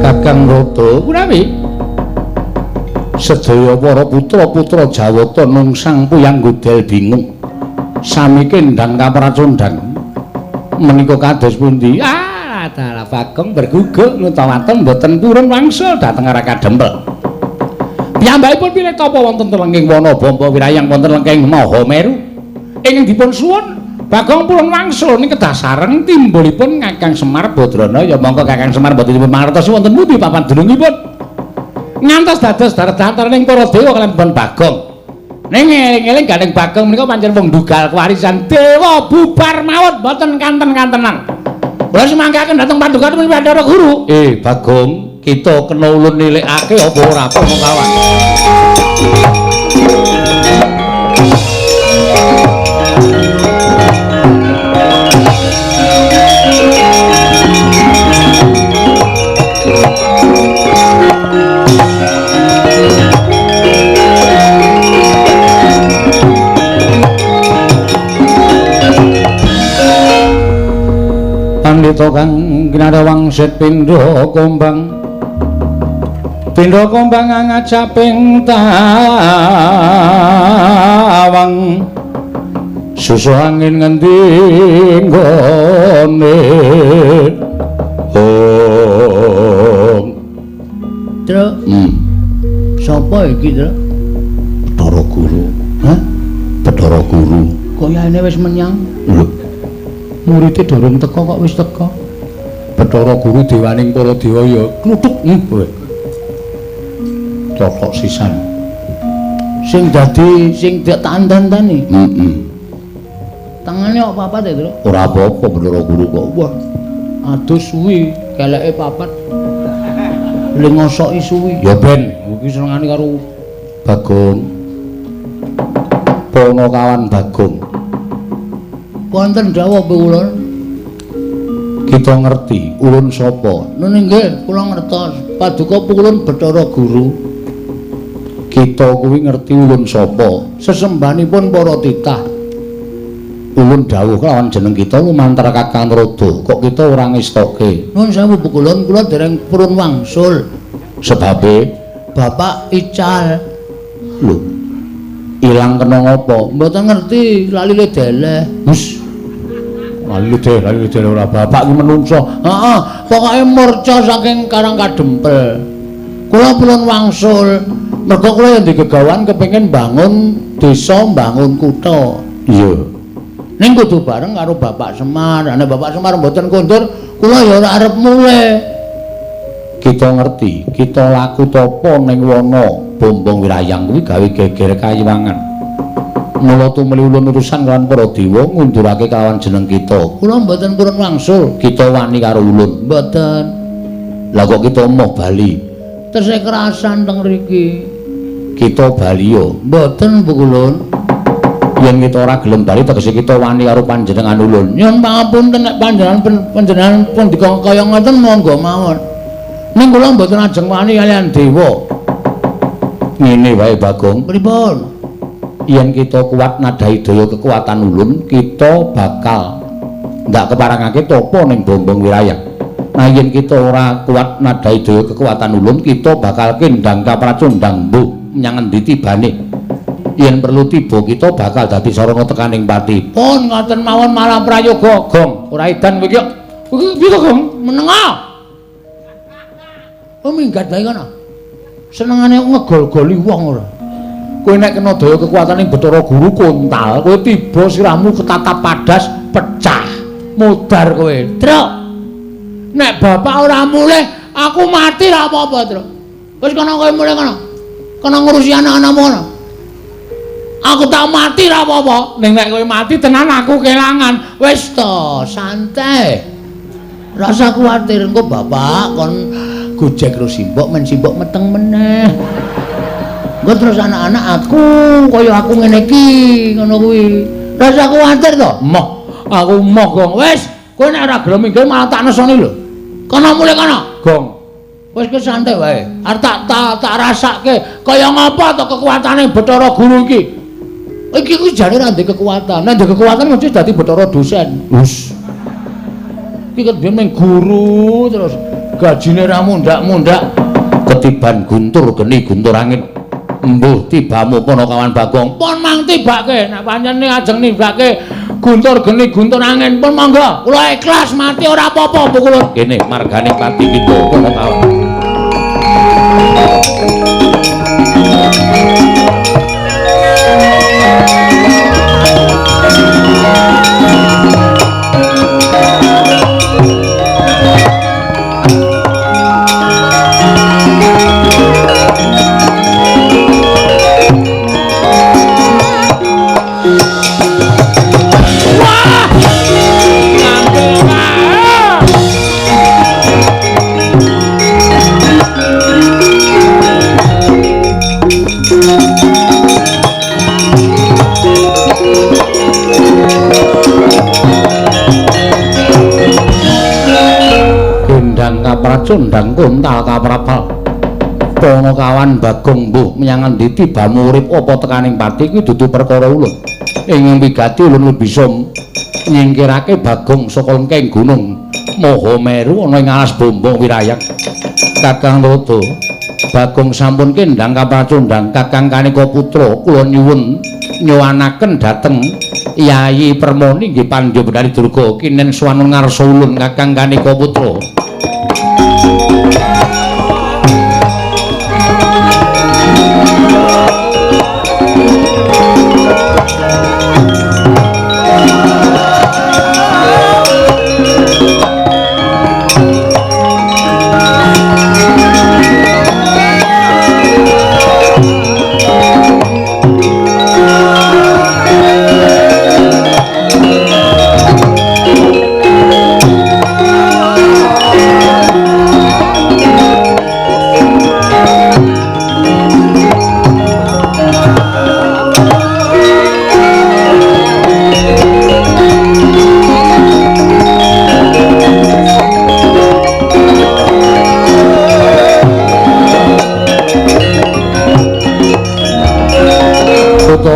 Kakang Rada Punawi sedaya para putra-putra Jawata nungsang puyang godel bingung sami kendang kapracondang menika kados pundi? Ah, dalah Bagong berguguk nutawaten mboten purun wangsul dhateng Raka Dempel. Piyambakipun pilih tapa wonten telenging wana bamba wirayang wonten lengking Mahameru ingkang dipun suwun Bagong purun wangsul ning kedah sareng timbulipun Kakang Semar Badrana. Ya monggo Kakang Semar mboten dipun mangertosi wonten pundi papan dunungipun ngantos dados datar-dataring para dewa kaliyan pun Bagong. Ning eling-eling gandeng Bagong menika pancen wong dugal kewarisan dewa bubar mawon mboten kanten-kantenan. Kula sumanggaken dhateng paduka Bathara Guru. Bagong, kita kena ulun nilikake apa ora apa kawan. Pandita kang kinarya wangsit pindha kumbang. Pindha kumbang ngajaping tawang. Susu angin ngendi nggone. Ong. Truk. Sapa iki, Truk? Bathara Guru. Hah? Bathara Guru. Kayane wis menyang. Lho. Murite durung teka kok wis teka. Bathara Guru dewaning para dewa ya kluthuk kowe. Cocok sisan. Sing dadi sing ditandan-tandani. Heeh. Tangane kok papat ya, Truk? Ora apa-apa Bathara Guru kok. Wah. Aduh suwi, keleke papat. Le ngosoki suwi. Ya ben, iki senengane karo Bagong. Panakawan Bagong. Wonten dawuh kula. Kita ngerti ulun sapa? Nun nggih, kula ngertos. Paduka pulun Bathara Guru. Kita kuwi ngerti ulun sapa? Sesembahanipun para titah. Ulun dawuh kelawan jeneng kita lumantar Kakang Rada. Kok kita ora ngestoke? Nun sewu pukulun, kula dereng purun wangsul. Sebabe Bapak ical. Lho. Ilang kena ngapa? Mboten ngerti, lali le deleh. Wis. Lali deh ora bapak ki menungso. Heeh, pokoke murca saking Karang Kadempel. Kula purun wangsul. Mergo kula yen digegawan kepengin bangun desa, bangun kutha. Iya. Ning kudu bareng karo Bapak Semar. Nek Bapak Semar mboten kondur, kula ya ora arep mulih. Kita ngerti, kita laku tapa ning wana Bombong Wirayang kuwi gawe geger kayiwangan. Mula tumuli ulun urusan kelawan para dewa ngundurake kelawan jeneng kita. Kula mboten purun wangsul. Kita wani karo ulun. Mboten. Lah kok kita moh bali? Tesih kerasan teng mriki. Kita bali yo. Mboten Bu Kulun. Yen kita ora gelem bali tegese kita wani karo panjenengan ulun. Nyuwun pangapunten nek panjenengan pun dika kaya ngoten monggo mawon. Ning kula mboten ajeng wani kaliyan dewa. Ngene wae Bagong. Pripun? Yen kita kuat nadhahi daya kekuatan ulun, kita bakal ndak keparangake tapa ning Bombong Wirayang. Nah yen kita ora kuat nadhahi daya kekuatan ulun, kita bakal kendang kapracundang mbuh menyang endi tibane. Yen perlu tiba kita bakal dadi sarana tekaning pati. Pun ngoten mawon malah prayoga, Gong. Ora edan kowe iki. Kowe piye to, Gong? Menenga. Oh minggat wae kono. Senengane ngegol-goli wong ora. Kowe nek kena daya kekuatane Bathara Guru kontal, kowe tiba sirahmu ketatap padas pecah. Mudar kowe. Truk. Nek bapak ora mulih, aku mati ra apa-apa, Truk. Wis kono kowe mulih kono. Kono ngurusi anak-anakmu kono. Aku tak mati ra apa-apa. Ning nek kowe mati tenan aku kelangan. Wis to, santai. Rasa kuwatir engko bapak kon gojek karo simbok men simbok meteng meneh. Engko terus anak-anak aku kaya aku ngene iki ngono kuwi. Rasa kuwatir to? Moh, aku moh, Gong. Wis, kowe nek ora gelem minggir malah tak nesoni lho. Kono mulih kono. Gong. Wis ke santai wae. Arep tak rasake kaya ngapa to kekuatane Bathara Guru iki. Iki kuwi jane ora ndek kekuatan. Nek ndek kekuatan mesti dadi Bathara dosen. Hus. Iki kan biyen mung guru terus gajine ra mundhak-mundhak ketiban guntur geni guntur angin. Mbuh tibamu Panakawan Bagong. Pun mang tibake nek pancen ajeng nibake guntur geni guntur angin pun monggo. Kula ikhlas mati ora apa-apa Bu Kulun. Kene margane pati kita Panakawan. Kapracundang kontal kaprapal Panakawan Bagong mbuh menyang endi tibamu urip apa tekaning pati kuwi dudu perkara ulun. Ing wigati ulun bisa nyingkirake Bagong saka lengking gunung Mahameru ana ing alas Bombong Wirayang. Kakang Rodo, Bagong sampun kendang kapracundang Kakang Kanika Putra kula nyuwun nyuwanaken dhateng Yayi Permoni nggih Pandya Bendari Durga kinen swanun ngarsa ulun Kakang Kanika Putra.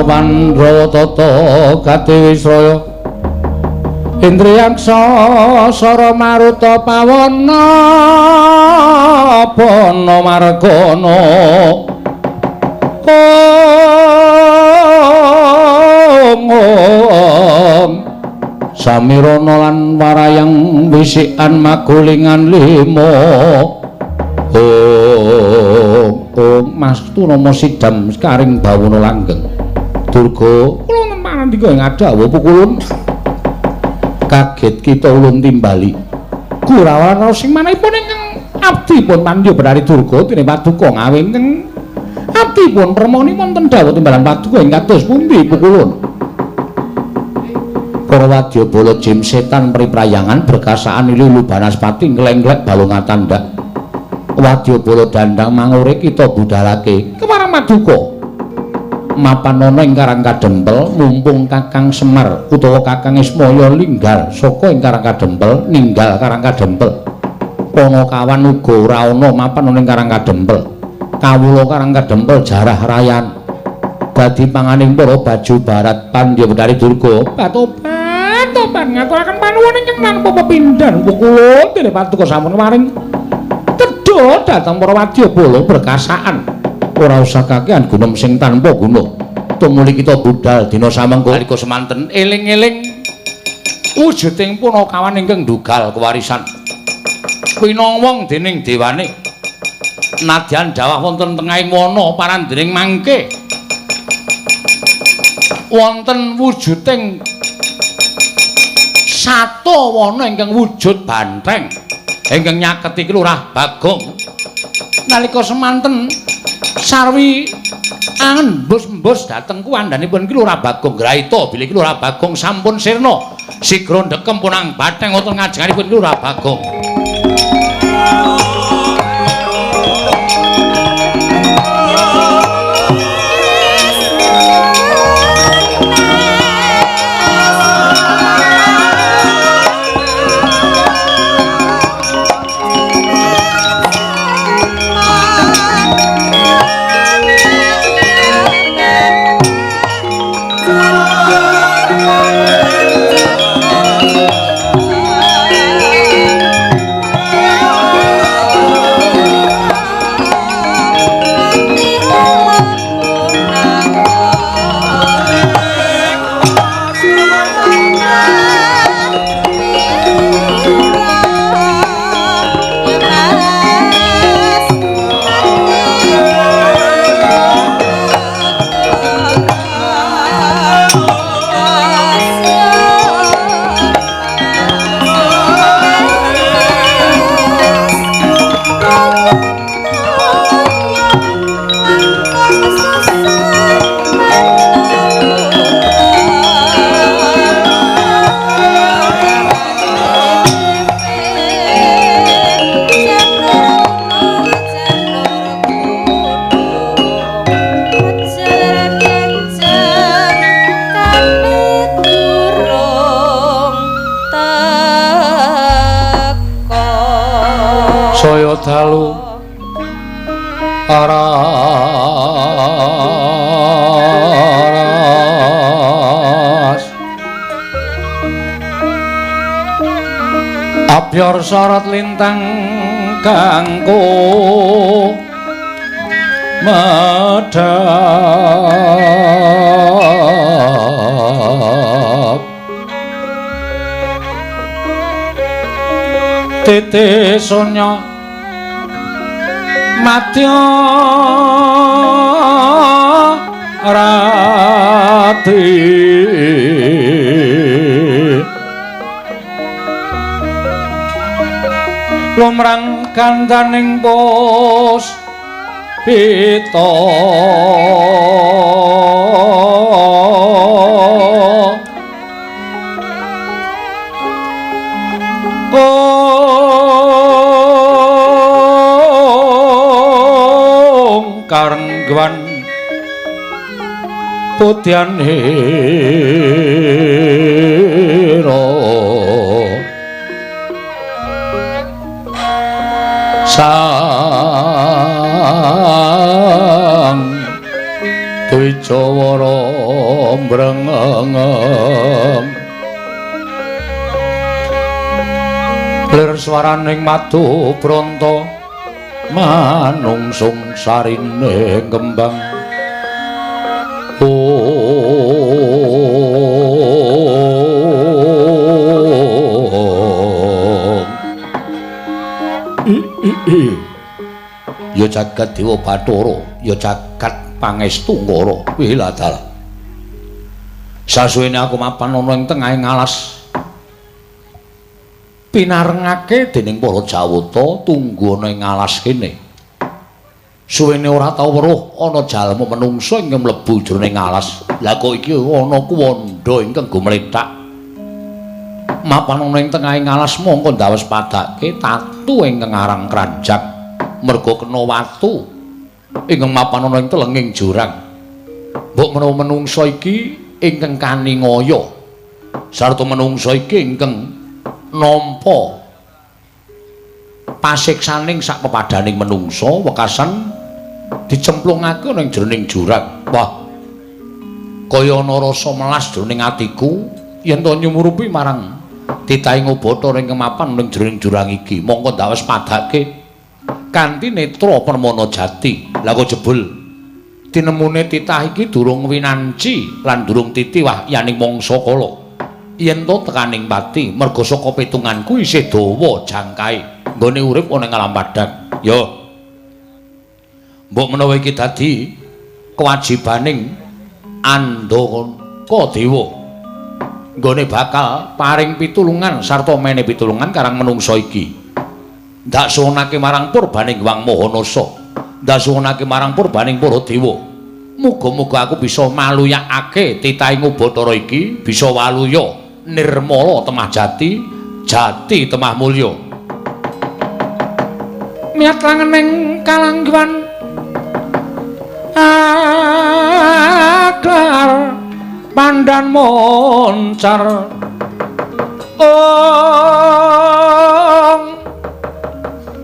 Pandhawa tata gati wisraya Indriyaksa sara maruta pawana bana margana Om Samirana lan warayang wisikan magulingan limo. Oh, oh mastu nama sidam sekaring bawana langgeng. Durga kula wonten panandika ing adhawuh pukulun. Kaget kita ulun timbali. Kurawan sing manahipun ingkang abdi pun pandya Bathari Durga dene paduka ngawinten abdi pun permoni wonten dawuh timbalan paduka ing kados pundi pukulun. Para wadyabala jim setan priprayangan berkasaan lilu banaspati nglengglek balung tandak. Wadyabala dandang mangure kita budalake kemarang maduka. Mapan ana ing Karang Kadempel mumpung Kakang Semar utawa Kakang Ismaya linggal saka ing Karang Kadempel ninggal Karang Kadempel. Panakawan uga ora ana mapan ana ing Karang Kadempel. Kawula Karang Kadempel jarah rayan. Dadi panganing para baju barat Pandya Bathari Durga. Patobat tobat ngaturaken panuwun ingkang tanpa pepindhan pukulun dene paduka sampun maring tedha dhateng para wadyabala berkasaan. Ora usah kakehan gunem sing tanpa guna. Tumuli kita budal dina samengko nalika semanten eling-eling wujuding punakawan ingkang ndugal kewarisan. Winowong dening dewane. Nadyan dawah wonten tengahing wana parandening mangke. Wonten wujuding sata wana ingkang wujud banteng ingkang nyaketi Lurah Bagong. Nalika semanten sarwi angembus-embus dhateng kuwandhanipun ki Lurah Bagong graita bilih ki Lurah Bagong sampun sirna sigra ndekem punang batheng wonten ngajenganipun ki Lurah Bagong. Dalu aras abyor sorot lintang kangko medhap titi sonya madya rati lumrang kandaning pos pita karengwan putyan hera sang Dwijawara mbrengeng lir swaraning madu bronto manungsung sarine kembang. Oh. Ya jagat Dewa Bathara, ya jagat Pangestu Ngara. Wih dalah. Sasuwene aku mapan ana ing tengahing alas. Pinarengake dening para Jawata tunggu ana ing alas kene. Suwene ora tau weruh ana jalma menungsa ingkang mlebu jroning alas. Lah kok iki ana kuwandha ingkang gumlethak. Mapan ana ing tengahing alas mongko ndawes padake tatu ingkang aran kranjak. Merga kena watu ingkang mapan ana ing telenging jurang. Mbok menawa menungsa iki ingkang kaningaya sarta menungsa iki ingkang nampa pasiksaning sak pepadaning menungsa wekasan dicemplungake ana ing jroning jurang. Wah, kaya ana rasa melas jroning atiku yen to nyumurupi marang titahing Bathara ingkang mapan ning jroning jurang iki. Mongko ndawes padake kanthi netra permana jati. Lah kok jebul tinemune titah iki durung winanci lan durung titi wahyaning mangsa kala. Yen to tekaning pati merga saka pitunganku isih dawa jangkae nggone urip ana ing alam padhang. Yo, mbok menawa iki dadi kewajibaning Andaka Dewa nggone bakal paring pitulungan sarta mene pitulungan karang menungsa iki. Ndak suwunake marang purbaning Hyang Mahanasa, ndak suwunake marang purbaning para dewa. Muga-muga aku bisa maluyakake titahing Bathara iki, bisa waluya nirmala temah jati, jati temah mulya. Miyat langening kalangguan akar pandan moncar. Ong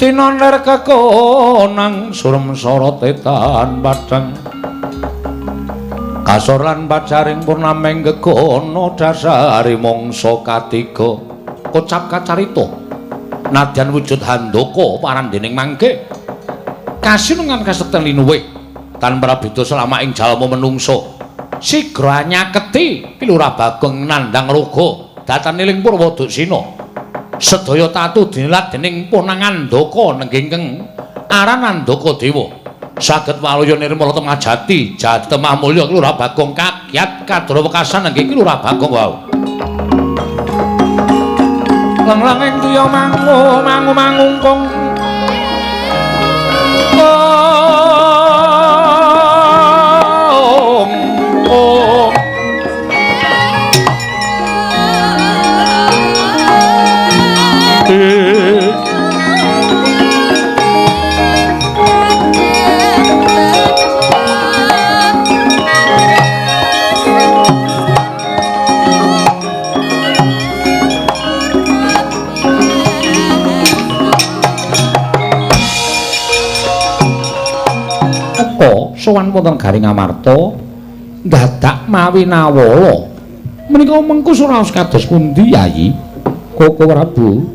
tinoner kekonang surem sorote tan padhang kasor lan pacaring purnameng gegono dasari mangsa katiga. Kocap kacarita nadyan wujud handaka parandening mangke kasinungan kasekten linuwih tan prabeda selama ing jalma menungsa. Sigra nyaketi Ki Lurah Bagong nandhang raga datan eling Purwaduksina. Sedaya tatu dinilat dening Ponang Andaka nenggingkeng aran Andaka Dewa. Saged waluya nirmala temah jati, jati temah mulya Ki Lurah Bagong kagyat kadra wekasan nenggih Ki Lurah Bagong wau. Lenglenging tuya mangu mangu mangungkung. Om om. Sowan wonten Garing Amarta dadak mawi nawala. Menika mengku suraos kados pundi Yayi? Koko Prabu,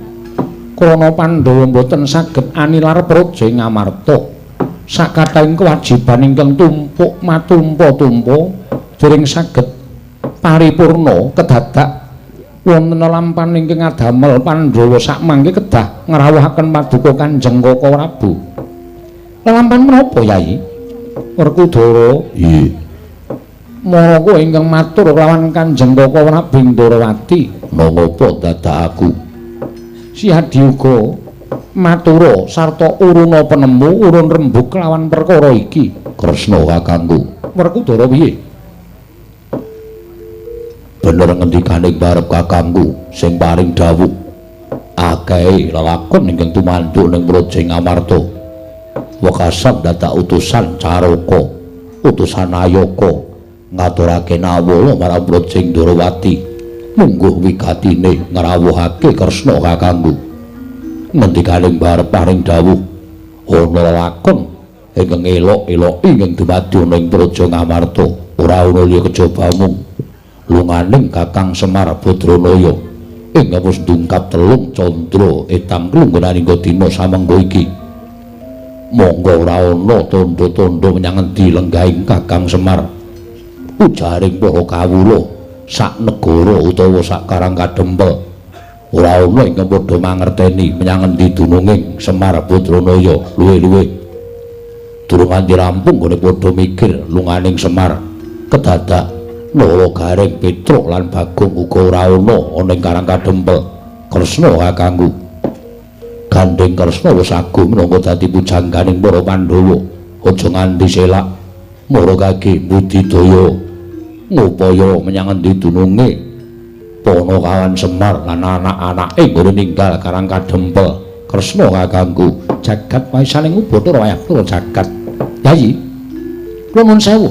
krana Pandhawa mboten saged anilar praja ing Amarta. Sakathahing kewajiban ingkang tumpuk matumpa-tumpa dereng saged paripurna kedadak wonten lampan ingkang adamel Pandhawa sakmangke kedah ngrawuhaken paduka Kanjeng Koko Prabu. Lelampan menapa Yayi? Werkudara, nggih. Maraka ingkang matur kelawan Kanjeng Koko Prabu Ndorowati, nangapa dadak aku? Si Hadi uga matura sarta uruna penemu urun rembug kelawan perkara iki. Kresna kakangku. Werkudara piye? Bener ngendikane barep kakangku sing paring dawuh akehe lelakon ingkang tumanduk ning praja Ngamarta. Wekasan dadak utusan Caraka, utusan Ayaka ngaturake nawala marang praja Ndorowati. Mungguh wigatine ngrawuhake Kresna kakangku. Ngendikane barep paring dawuh ana lelakon ingkang elok-elok ingkang dumadi ana ing praja Ngamarta. Ora ana liya kejaba mung lunganing Kakang Semar Badranaya ing wis ndungkap telung candra etang klunggunaning dina samengga iki. Monggo ora ana tandha-tandha menyang endi lenggahing Kakang Semar. Ujaring para kawula sak negara utawa sak karang kadempel ora ana ingkang padha mangerteni menyang endi dununging Semar Badranaya luwe-luwe. Durung nganti rampung nggone padha mikir lunganing Semar kedadak Nala Gareng Petruk lan Bagong uga ora ana ana ing Karang Kadempel. Kresna kakangku. Gandeng Kresna wis agung minangka dadi pujangganing para Pandhawa. Aja nganti selak mara kage budidaya ngupaya menyang endi dununge Panakawan Semar lan anak-anake nggone ninggal Karang Kadempel. Kresna kakangku, jagat waisaning Bathara wayah Bathara jagat. Yayi, kula nuwun sewu.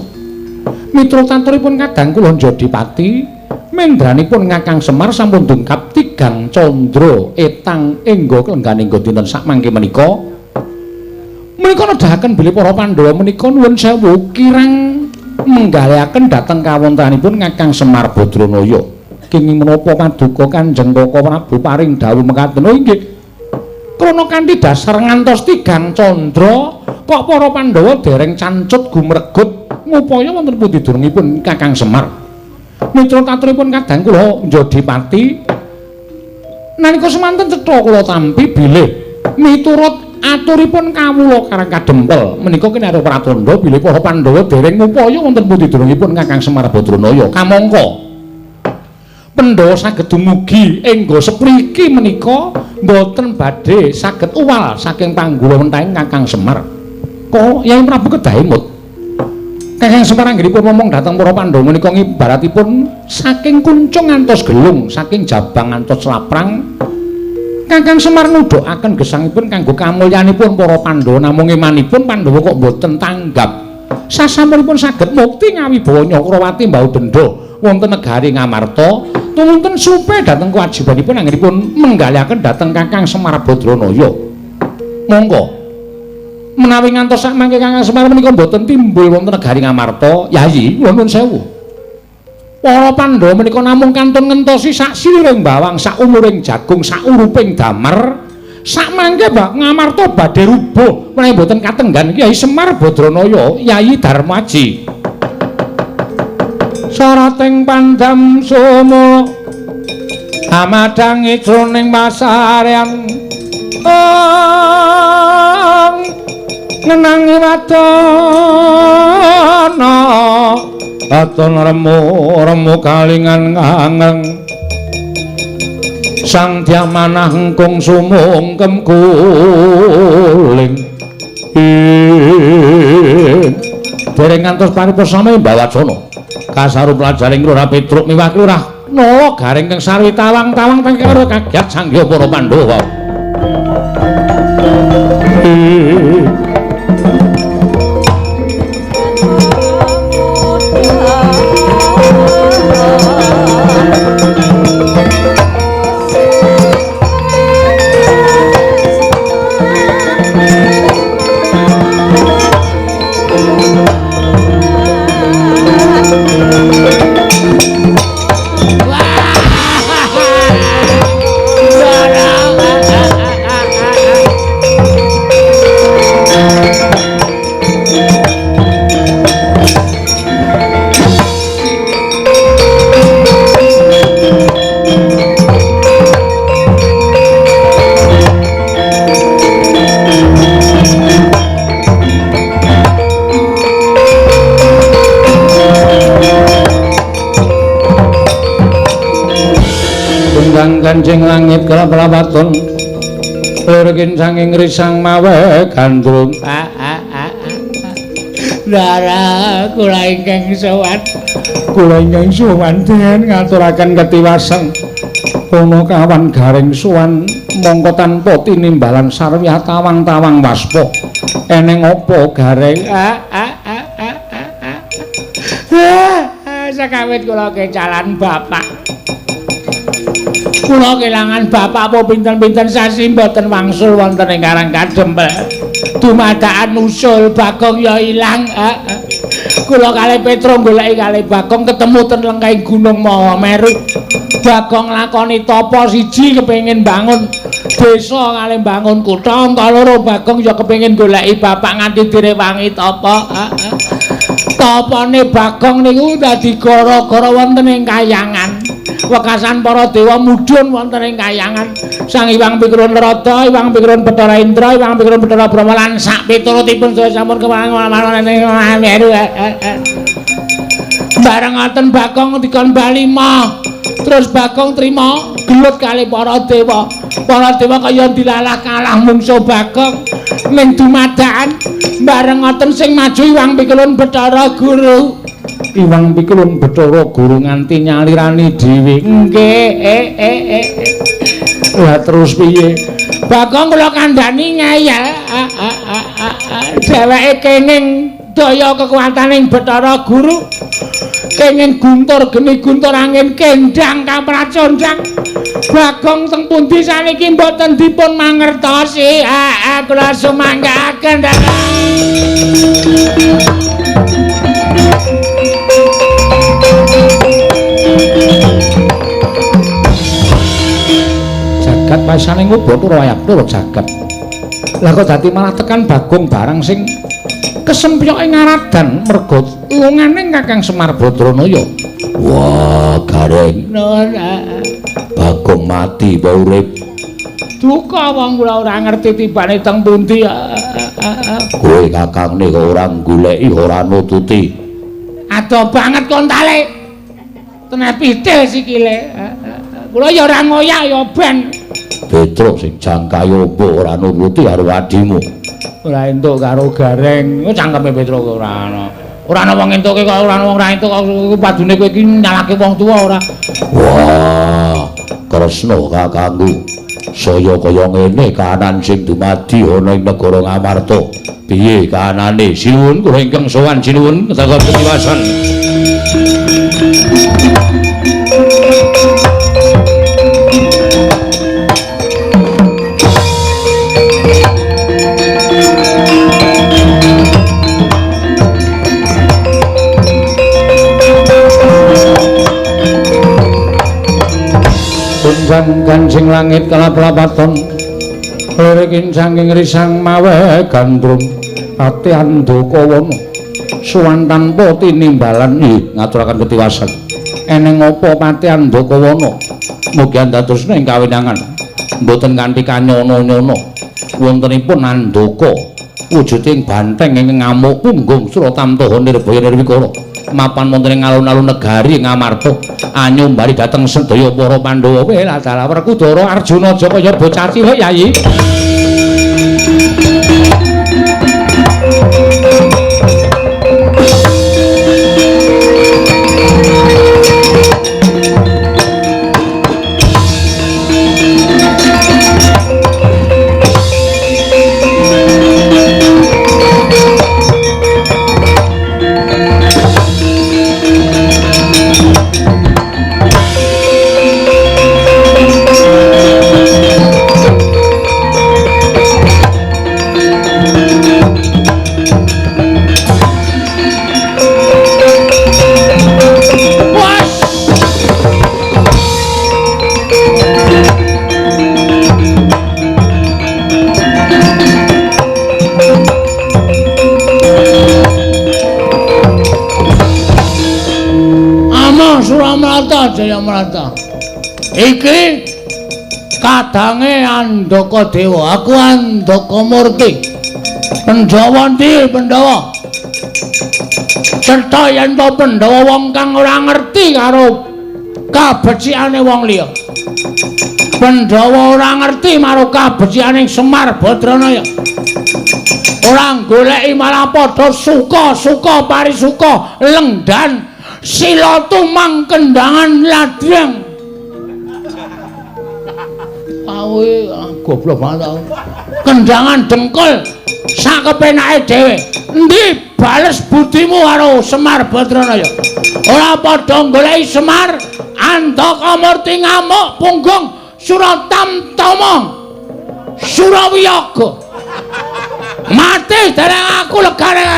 Mitra taturipun kadang kula Jodipati, mendranipun Kakang Semar sampun dungkap tigang candra etang engga klengganing dinten sakmangke menika. Menika nedahaken bilih para Pandhawa menika nuwun sewu kirang menggalihaken dhateng kawontenanipun Kakang Semar Badranaya. Kenging menapa paduka Kanjeng Kaka Prabu paring dawuh mekaten? Oh inggih. Krana kanthi dasar ngantos tigang candra kok para Pandhawa dereng cancut gumregut ngupaya wonten pundi dunungipun Kakang Semar. Mitra taturipun kadang kula Jodipati nalika semanten cetha kula tampi bilih miturut aturipun kawula Karang Kadempel menika kinarya pratandha bilih para Pandhawa dereng ngupaya wonten pundi dunungipun Kakang Semar Badranaya. Kamangka Pandhawa saged dumugi engga sepriki menika mboten badhe saged uwal saking panggulawentahing Kakang Semar. Kok Yai Prabu kedah emut. Kakang Semar anggenipun momong dhateng para Pandhawa menika ngibaratipun saking kuncung ngantos gelung, saking jabang ngantos laprang. Kakang Semar ngudhokaken gesangipun kanggo kamulyanipun para Pandhawa, namung emanipun Pandhawa kok mboten tanggap. Sasampunipun saged mukti ngawibawa Nyakrawati mbau denda wonten negari Ngamarta, tumunten supe dhateng kewajibanipun anggenipun menggalihaken dhateng Kakang Semar Badranaya. Monggo menawi ngantos sakmangke Kakang Semar menika mboten timbul wonten negari Ngamarta, Yayi, kula nuwun sewu. Para Pandhawa menika namung kantun ngentosi sak siliring bawang, sak umuring jagung, sak uruping damar. Sakmangke bak Ngamarta badhe rubuh menawi mboten katenggan Kyai Semar Badranaya, Yayi Darmaji. Sarating pandam sumo amadangi jroning pasarean ngenangi wadana aton remu remu kalingan ngangeng sang diamanah engkung sumungkem kuling. Dereng ngantos paripurna mbawacana kasaru pelajaring Lurah Petruk miwah Lurah Nala Gareng kang sarwi tawang-tawang karo kagiat sanggya para Pandhawa. Kancing langit kelap-lapaton lirkin sanging risang mawe gandrung. Dara kula ingkang sowan, kula ingkang sowan den ngaturaken ketiwasan Panakawan Gareng sowan mongko tanpa tinimbalan sarwiyah tawang-tawang waspa. Eneng apa Gareng? Sakawit kula kecalan bapak, kula kelangan bapak apa pinten-pinten sasi mboten wangsul wonten ing Karang Kadempel. Dumadakan usul Bagong ya ilang. Kula kalih Petruk goleki kalih Bagong ketemu ten lengkahing Gunung Mahameru. Bagong lakoni tapa siji kepengin bangun desa kalih bangun kutha, angka loro Bagong ya kepengin goleki bapak nganti direwangi tapa. Tapane Bagong niku dadi gara-gara wonten ing kayangan. Wekasan para dewa mudhun wonten ing kayangan. Sang Hyang Pikulun Narada, Hyang Pikulun Bathara Indra, Hyang Pikulun Bathara Brahma lan sak piturutipun sedaya sampun kemarang. Bareng ngoten Bagong dikon bali mah. Terus Bagong trima gelut kali para dewa. Para dewa kaya dilalah kalah mungsuh Bagong ning dumadakan. Bareng ngoten sing maju Hyang Pikulun Bathara Guru. Hyang Pikulun Bathara Guru nganti nyalirani dhewe. Nggih, Lah terus piye? Bagong kula kandhani ngeyel. Dheweke kenging daya kekuataning Bathara Guru. Kenging guntur geni guntur angin kendang kapracondang. Bagong teng pundi saniki mboten dipun mangertosi. Kula sumanggaaken. Jagat pasaning Bathara Wayabdara jagat. Lah kok dadi malah tekan Bagong barang sing kesempyoke ngaradan merga lungane Kakang Semar Badranaya. Wah, Gareng. Bagong mati apa urip? Duka wong kula ora ngerti tibane teng pundi. Kowe kakangne kok ora goleki ora nututi. Adoh banget kontale. Teneh pitil sikile. Kula ya ora ngoyak ya ben. Petruk sing jangkahe opo ora nuruti karo adimu. Ora entuk karo Gareng. Cangkeme Petruk ora ana. Ora ana wong entuke kok ora ana wong ora entuk kok padune kowe iki nyalake wong tuwa ora. Wah, Kresna kakangku. Saya kaya ngene kahanan sing dumadi ana ing negara Ngamarta. Piye kahanane? Sinuwun kula ingkang sowan sinuwun ketaka ketiwasan. Kunjang kancing langit kelap-lapaton lirikin saking risang mawe gandrung ati andaka wana suwan tanpa tinimbalan. Ngaturaken ketiwasan. Eneng apa pati andaka wana? Mugi andadosna ing kawinangan mboten kanthi kanyono-nyono. Wontenipun andaka wujuding banteng ingkang ngamuk punggung Suratamtaha Nirbaya Nirwikara mapan wonten ing alun-alun negari Ngamarta anyumbari dhateng sedaya para Pandhawa. Weh dalah Werkudara Arjuna aja kaya bocah cilik Yayi. Jayamrata. Iki kadange Andaka Dewa, aku Andaka Murti. Pandhawa ndi Pandhawa? Cetha yen to Pandhawa wong kang ora ngerti karo kabecikane wong liya. Pandhawa ora ngerti marang kabecikane Semar Badranaya. Ora goleki malah padha suka-suka parisuka lengdan sila tumang kendangan ladrang. Awe goblok banget aku. Kendangan dengkul sak kepenake dhewe. Endi bales budimu karo Semar Badranaya? Ora padha goleki Semar, Andaka Murti ngamuk punggung Suratamtama Surawiyaga. Mati dereng aku legane.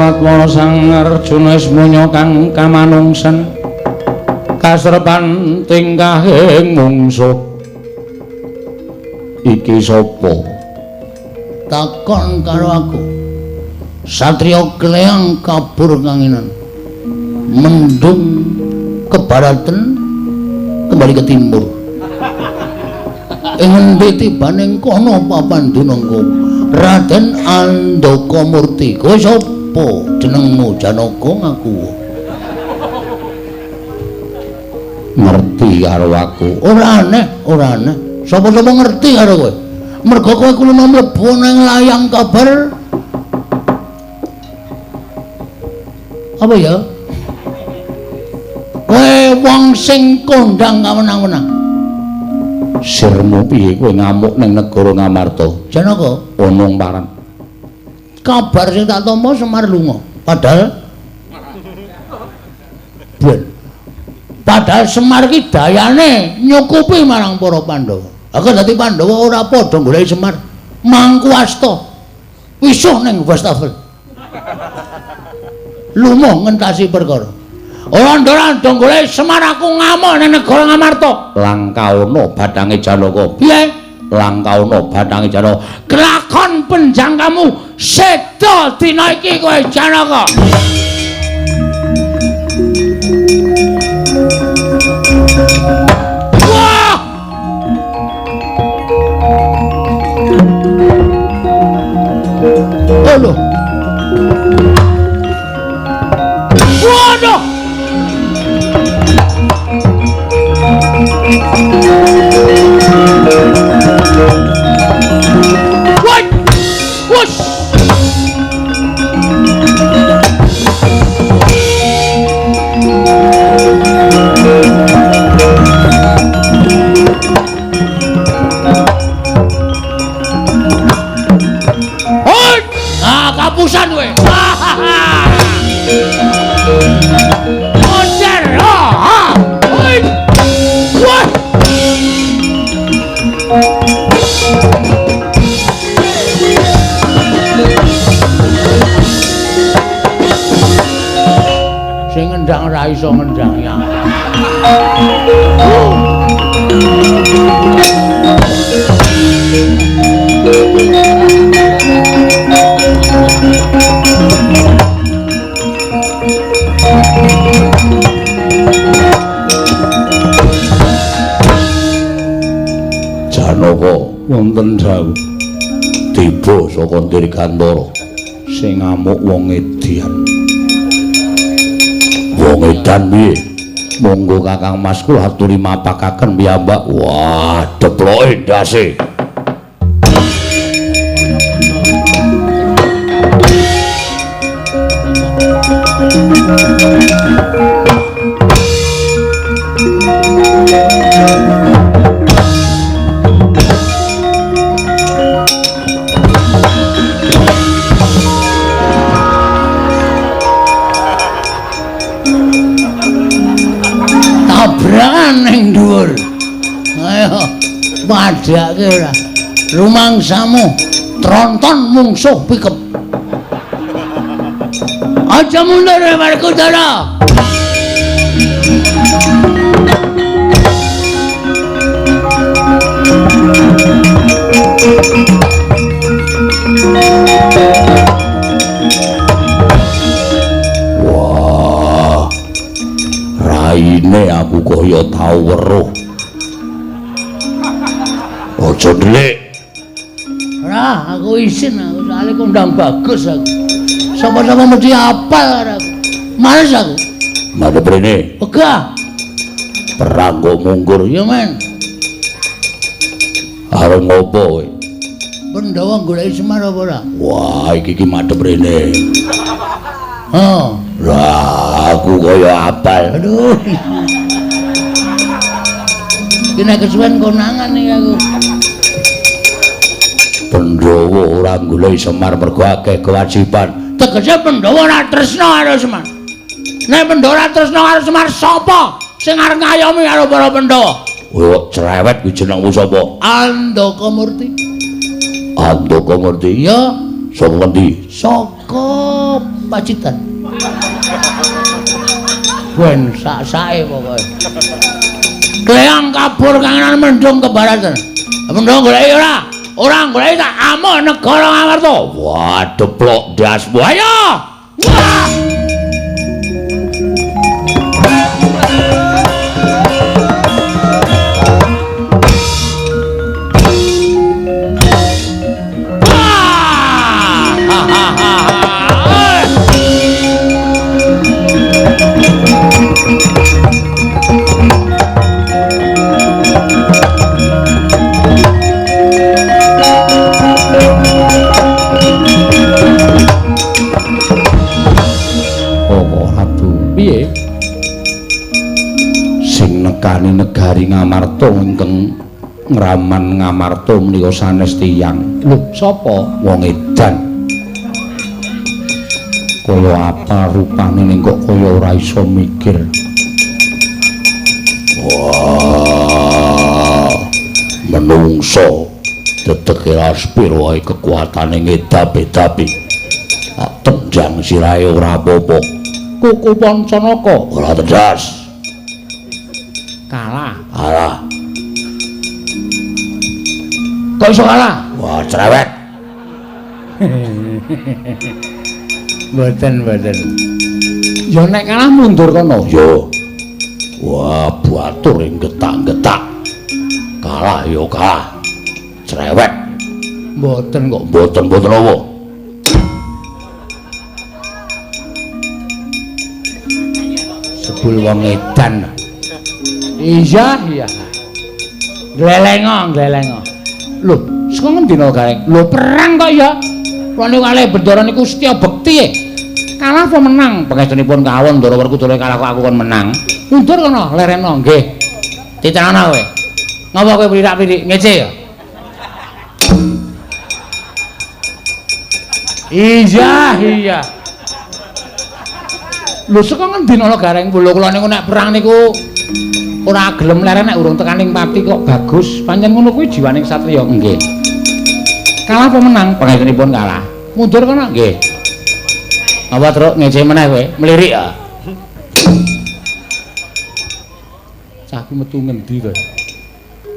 Baratwara Sang Arjuna Ismunya kang kamanungsan kasrepan tingkahing mungsuh. Iki sapa? Takon karo aku. Satriya Kleyang kabur kanginan. Mendung ke baratan kembali ke timur. Ing endi tibane kono papan dunungku? Raden Andaka Murti. Kowe sapa? Jenengmu Janaka ngaku. Ngerti karo aku. Ora aneh, ora aneh. Sapa-sapa ngerti karo kowe. Mergo kowe kulino mlebu nang layang kabar. Apa ya? Kowe wong sing kondang kawenang-wenang. Sirmu piye kowe ngamuk ning negara Ngamarta? Janaka onong parang. Kabar sing tak tampa Semar lunga. Padahal ben. Padahal Semar ki dayane nyukupi marang para Pandhawa. Aku dadi Pandhawa ora padha goleki Semar. Mangku asta. Wisuh ning wastafel. Lumoh ngentasi perkara. Ora ora goleki Semar aku ngamuk ning negara Ngamarta. Langkaono bathange Janaka. Piye? Langkaono bathange Janaka. Kelakon penjangkamu seda dina iki kowe Janaka. Wah! Aduh. Waduh! What? Wush! Hoi! Ah, kapusan kowe. Monster! Ah! Hoi! Wah! Sing ngendang ora iso ngendang ya. Janaka wonten dawuh tiba saka Dirgantara sing ngamuk wong edian. Wong edan piye? Monggo Kakang Mas kula aturi mapakaken piyambak. Wah, deploke ndase. Tabrakan ning dhuwur. Ayo padhake ora. Rumangsamu tronton mungsuh pikep. Aja mundur Werkudara. Wah. Raine aku kaya tau weruh. Aja ndelik. Ora, aku isin aku soalé kondang bagus aku. Sapa-sapa mesti apal karo aku. Males aku. Madhep rene. Wegah. Perang kok mungkur. Ya men. Arep ngopo kowe? Pandhawa goleki Semar apa ora? Wah, iki ki madhep rene. Oh. Lah, aku kaya apal. Aduh. Iki nek kesuwen konangan iki aku. Pandhawa ora goleki Semar mergo akeh kewajiban. Tegese Pandhawa ora tresna karo Semar. Nek Pandhawa ora tresna karo Semar, sapa sing arep ngayomi karo para Pandhawa? Kowe cerewet kuwi jenengmu sapa? Andaka Murti. Andaka Murti? Iya. Saka ngendi? Saka Saka Pacitan. Ben sak-sake pokoke. Kleang kabur kangenan mendung ke baratan. Mendung goleki ora? Ora goleki tak amuk negara Ngamarta. Wah, deplok ndasmu. Ayo. Wah. Nekani negari Ngamarta ingkang ngraman Ngamarta menika sanes tiyang. Lho, sapa? Wong edan. Kaya apa rupane ning kok kaya ora iso mikir. Wah, menungso dedeke ra sepiro wae kekuatane ngedap-edapi. Tenjang sirahe ora apa-apa. Kuku Pancanaka ora tedas. Kalah. Kalah. Kok iso kalah? Wah, cerewet. Mboten, mboten. Ya nek kalah mundur kono. Yo. Wah, batur ing getak-getak. Kalah ya kalah. Cerewet. Mboten kok. Mboten-mboten apa? Sebul wong edan. Iya, iya. Glelengo, glelengo. Lho, saka ngendi no Gareng? Lho, perang kok ya. Kula niku kalih Bendara niku setya bekti. Kalah apa menang? Pangestunipun kawon Ndara Werkudara kalah kok aku kon menang. Mundur kono, lereno nggih. Titenono kowe. Ngapa kowe prirak-pririk ngece ya? Iya, iya. Lho, saka ngendi no Gareng? Lho, kula niku nek perang niku ora gelem leren nek urung tekaning pati kok bagus. Pancen ngono kuwi jiwaning satriya. Nggih. Kalah apa menang? Pangestunipun kalah. Mundur kono nggih. Apa truk ngece meneh kowe? Melirik ya. Cah ku metu ngendi to?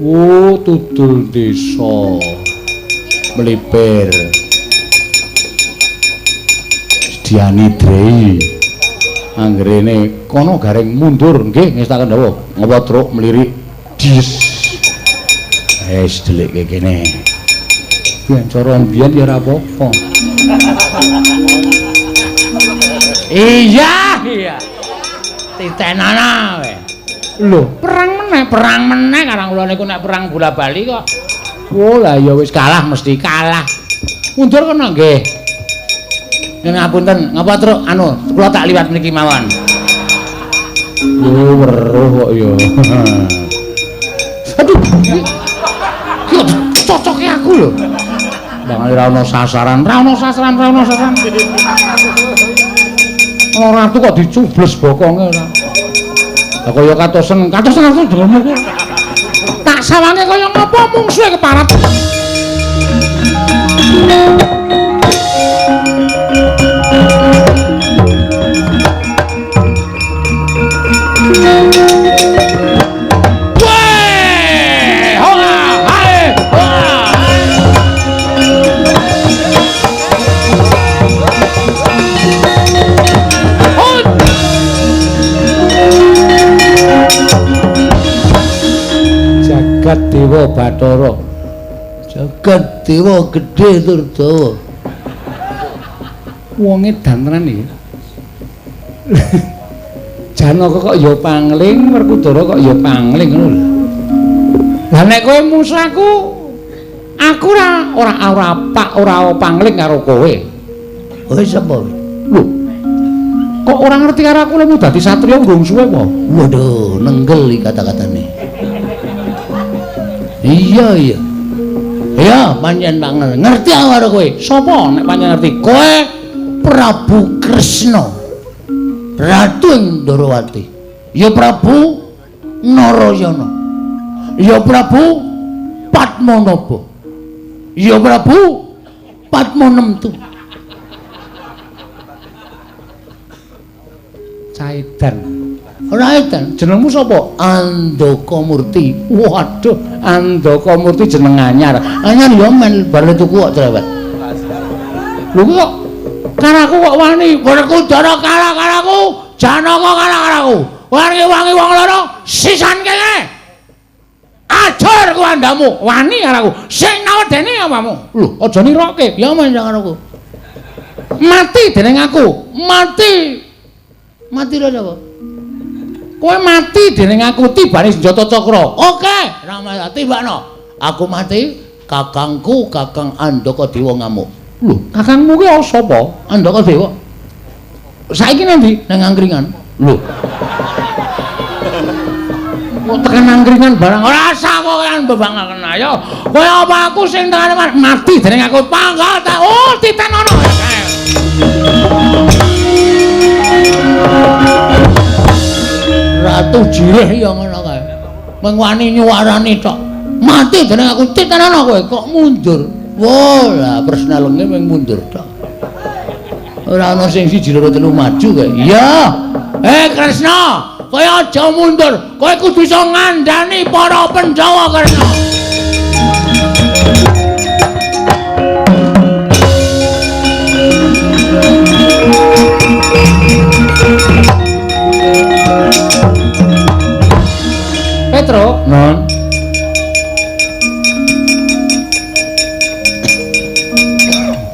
Oh, tudul desa. Melipir. Sediani drei. Anggerene kono Gareng mundur nggih ngestaken dawuh. Ngapa truk melirik? Dies. Wis delikke kene. Biyen cara mbiyen ya ora apa-apa. Iya, iya. Titenana kowe. Lho, perang meneh karang kula niku nek perang bola-bali kok. Oh, lah ya wis kalah mesti kalah. Mundur kono nggih. Ngapunten, ngapa truk anu kula tak liwat mriki mawon. Lho, weruh kok ya. Aduh. Ki cocoke aku lho. Bang ora ono sasaran, ora ono sasaran, ora ono sasaran. Ana ratu kok dicubles bokonge ora. Lah kaya katosen, katosen aku dengermu kok. Tak sawange kaya ngapa mungsuhe keparat. Weh, hola, hae, hola. Jagat Dewa Bathara. Jagat Dewa gedhe tur dawa. Wong edan tenan iki. Janaka kok ya pangling, Werkudara kok ya pangling ngono lho. Lah nek kowe mungsuh aku, aku ora pak ora pangling karo kowe. Kowe sapa? Lho. Kok ora ngerti karo aku lemu dadi satriya nggon suwe apa? Waduh, nenggel iki kata-katane. Iya, iya. Ya, pancen banget. Ngerti aku karo kowe. Sapa nek pancen ngerti? Kowe Prabu Kresna. Ratu Ndorowati. Ya Prabu Narayana. Ya Prabu Padmanaba. Ya Prabu Padmanemtu. Caidan. Ora edan. Jenengmu sapa? Andaka Murti. Waduh, Andaka Murti jeneng anyar. Anyar ya men bar tuku kok cerewet. Lho kok karaku kok wani? Werkudara kalah karaku, Janaka kalah karaku. Wangi-wangi wong loro sisan kene. Ajar ku andamu, wani karaku. Sing nawedene apamu? Lho, aja niroke. Ya men karaku. Mati dening aku. Mati. Mati lho sapa? Kowe mati dening aku tibane senjata cakra. Oke, Rama tibakno. Aku mati, kakangku Kakang Andaka Dewa ngamuk. Lho, kakangmu ki sapa? Andaka Dewa. Saiki nang ndi? Nang angkringan. Lho. Kok tekan angkringan barang ora usah kowe bebangaken ayo. Kowe apa aku sing tekane mati dening aku panggal ta. Oh, titenono. Ratu Jirih ya ngono kae. Mung wani nyuwarani tok. Mati dening aku titenono kowe kok mundur. Wah, lah persnelenge mung mundur tok. Ora ana sing siji loro telu maju kae. Iya. Kresna, kowe aja mundur. Kowe kudu iso ngandani para Pandhawa, Kresna. Petro, non.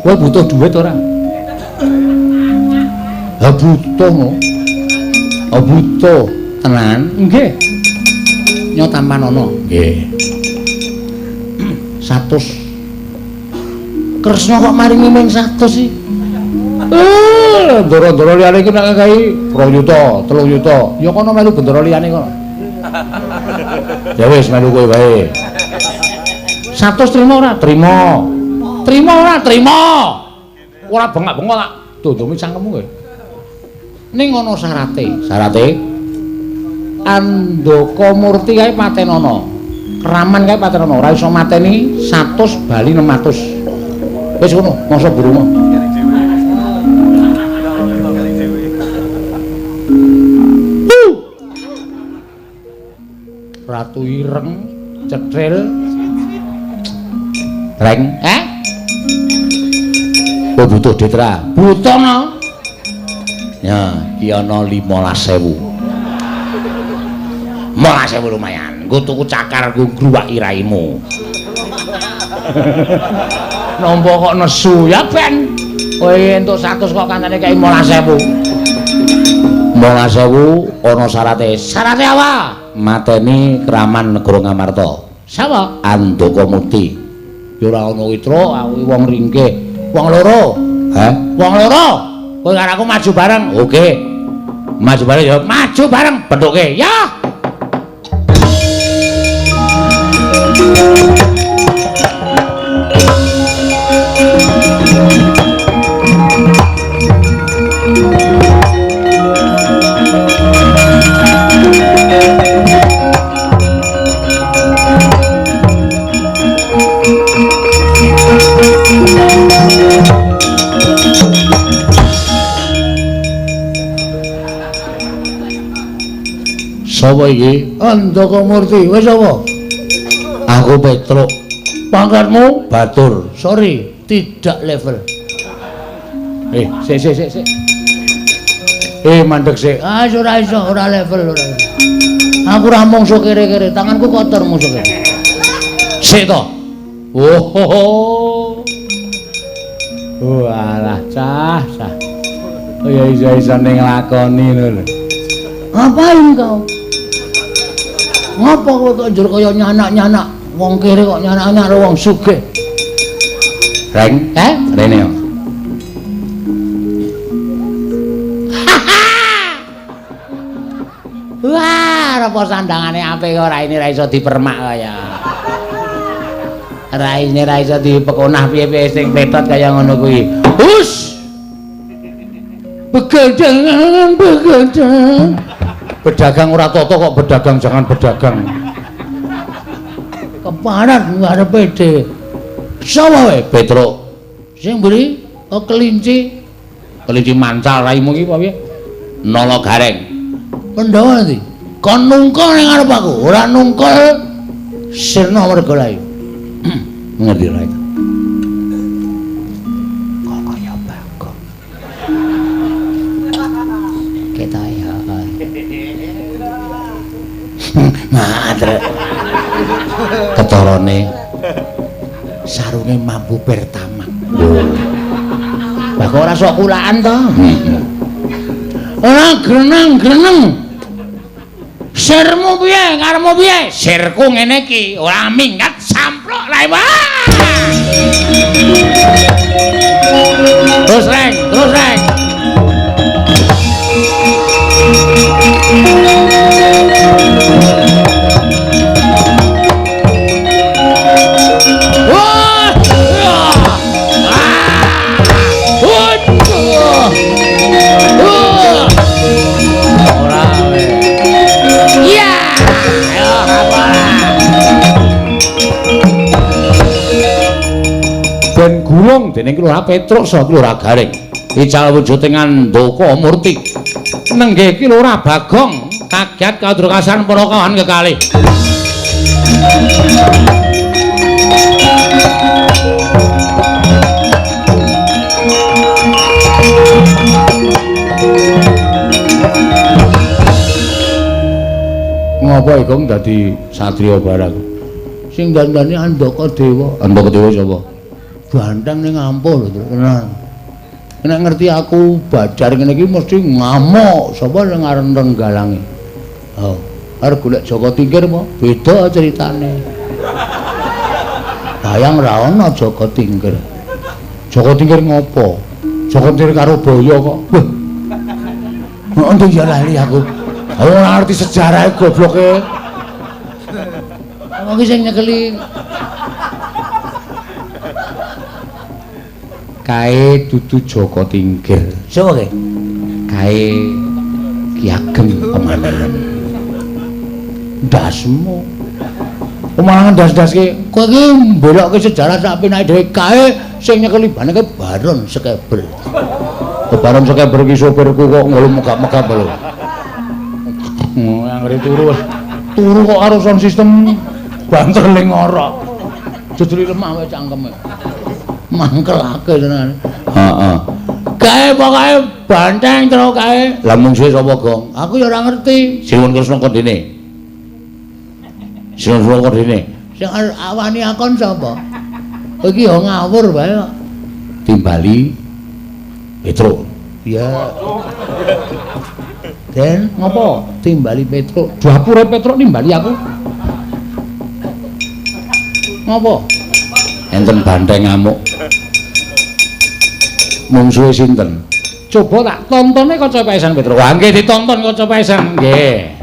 Kowe butuh duit ora? Ha butuh no. Ha butuh tenan. Nggih. Nyo tampanono. Nggih. 100. Kresna kok maringi ming 100 sih? Ndoro-ndoro liyane iki nek kae 2 yuta, 3 yuta. Ya kono melu bendara liyane kono. Ya wis melu kowe wae. 100 trimo ora? Trimo. Trimo ora? Trimo. Ora bengak-bengok tak dondome cangkemmu kowe. Ning ana syarate. Syarate Andaka Murti kae patenono. Keraman kae patenono, ora iso mateni 100 bali 600. Wis ngono, masa burung. Ratu ireng cetril reng kowe butuh duit ra? Butuh no. Ya, iki ana 15.000. 15.000 lumayan. Nggo tuku cakar nggo ngruwaki raimu. Nampa kok nesu ya ben. Kowe entuk 100 kok kancane kei 15.000. 15.000 ana syarate. Syarate apa? Mateni Kraman Negara Ngamarta. Sapa? Andaka Murti. Ya ora ana witra, aku wong ringkih. Wong loro. Hah? Wong loro. Kowe karo aku maju bareng. Oke. Maju bareng ya, maju bareng bentuke. Ya. Sapa iki? Andaka Murti. Wis sapa? Aku Petruk. Pangkatmu? Batur. Sorry, tidak level. Sik sik sik sik. Mandek sik. Ah, ora iso, ora level ora. Aku ora mungsu kere-kere, tanganku kotor mungsu kere. Sik to. Oh. Walah, cah, cah. Oh ya iso-isone nglakoni lho. Ngapain kau? Ngapa kowe kok njur kaya nyanak-nyanak wong kere kok nyanak-nyanak karo wong sugih? Reng, rene yo. Wah, apa sandangane apik kok raine ra iso dipermak kaya. Raine ra iso dipekonah piye-piye sing pletot kaya ngono kuwi. Hus. Begadang, begadang. Pedagang ora toto kok pedagang jangan pedagang. Keparat ngarepe dhewe. Sapa wae? Petruk. Sing mburi oh kelinci. Kelinci mancal raimu iki apa piye? Nala Gareng. Pandhawa ndi? Kon nungkul ning ngarep aku, ora nungkul sirna werga layu. Ngerti ora itu? Kok kaya Bagong. Ketoke ya. Madre. Ketorone sarunge mampu pertama. Lah kok ora sok kulaan to? Ora greneng-greneng. Sirmu piye? Karepmu piye? Sirku ngene iki, ora minggat samplok lae wae. Terus reng, terus reng. Ben gulung dening Ki Lurah Petruk saha Ki Lurah Gareng. Ical wujuding Andaka Murti. Nenggih Ki Lurah Bagong kaget kadrokasan para kawan kekalih. Ngopo Igong dadi satriya barang? Sing dandani Andaka Dewa. Andaka Dewa sapa? Banteng ning ampuh lho tenan. Nek ngerti aku bajar ngene iki mesti ngamuk sapa sing aran Renggalange. Oh, arep golek Jaka Tingkir apa? Beda ceritane. Bayang ra ono Jaka Tingkir. Jaka Tingkir ngopo? Jaka Tingkir karo Baya kok. Wah. Heeh, ya lali aku. Aku ora ngerti sejarahe gobloke. Wong iki sing nyekeli kae dudu Jaka Tingkir. Sapa kae? Kae Ki Ageng Pemanahan. Ndasmu. Pemanahan ndas-ndaske. Kowe iki mbelokke sejarah sak penake dhewe kae sing nyekeli baneke Baron Sekeber. Baron Sekeber iki sopirku kok ngono megap-megap lho. Anggere turu wis. Turu kok karo sound system banter ling ora. Jejuli lemah wae cangkeme. Mangkelake tenan. Heeh. Kae pokoke banteng terus kae. Lah mungsuhe sapa, Gong? Aku ya ora ngerti. Sinuwun Kresna kondene. Sinuwun Kresna kondene. Sing awani akon sapa? Kowe iki ya ngawur wae kok. Timbali Petruk. Ya. Den, ngopo? Timbali Petruk. Dapure Petruk nimbali aku. Ngopo? Enten banteng ngamuk. Mungsuhe sinten? Coba tak tontone kaca paesan Petruk. Wah, nggih ditonton kaca paesan. Nggih.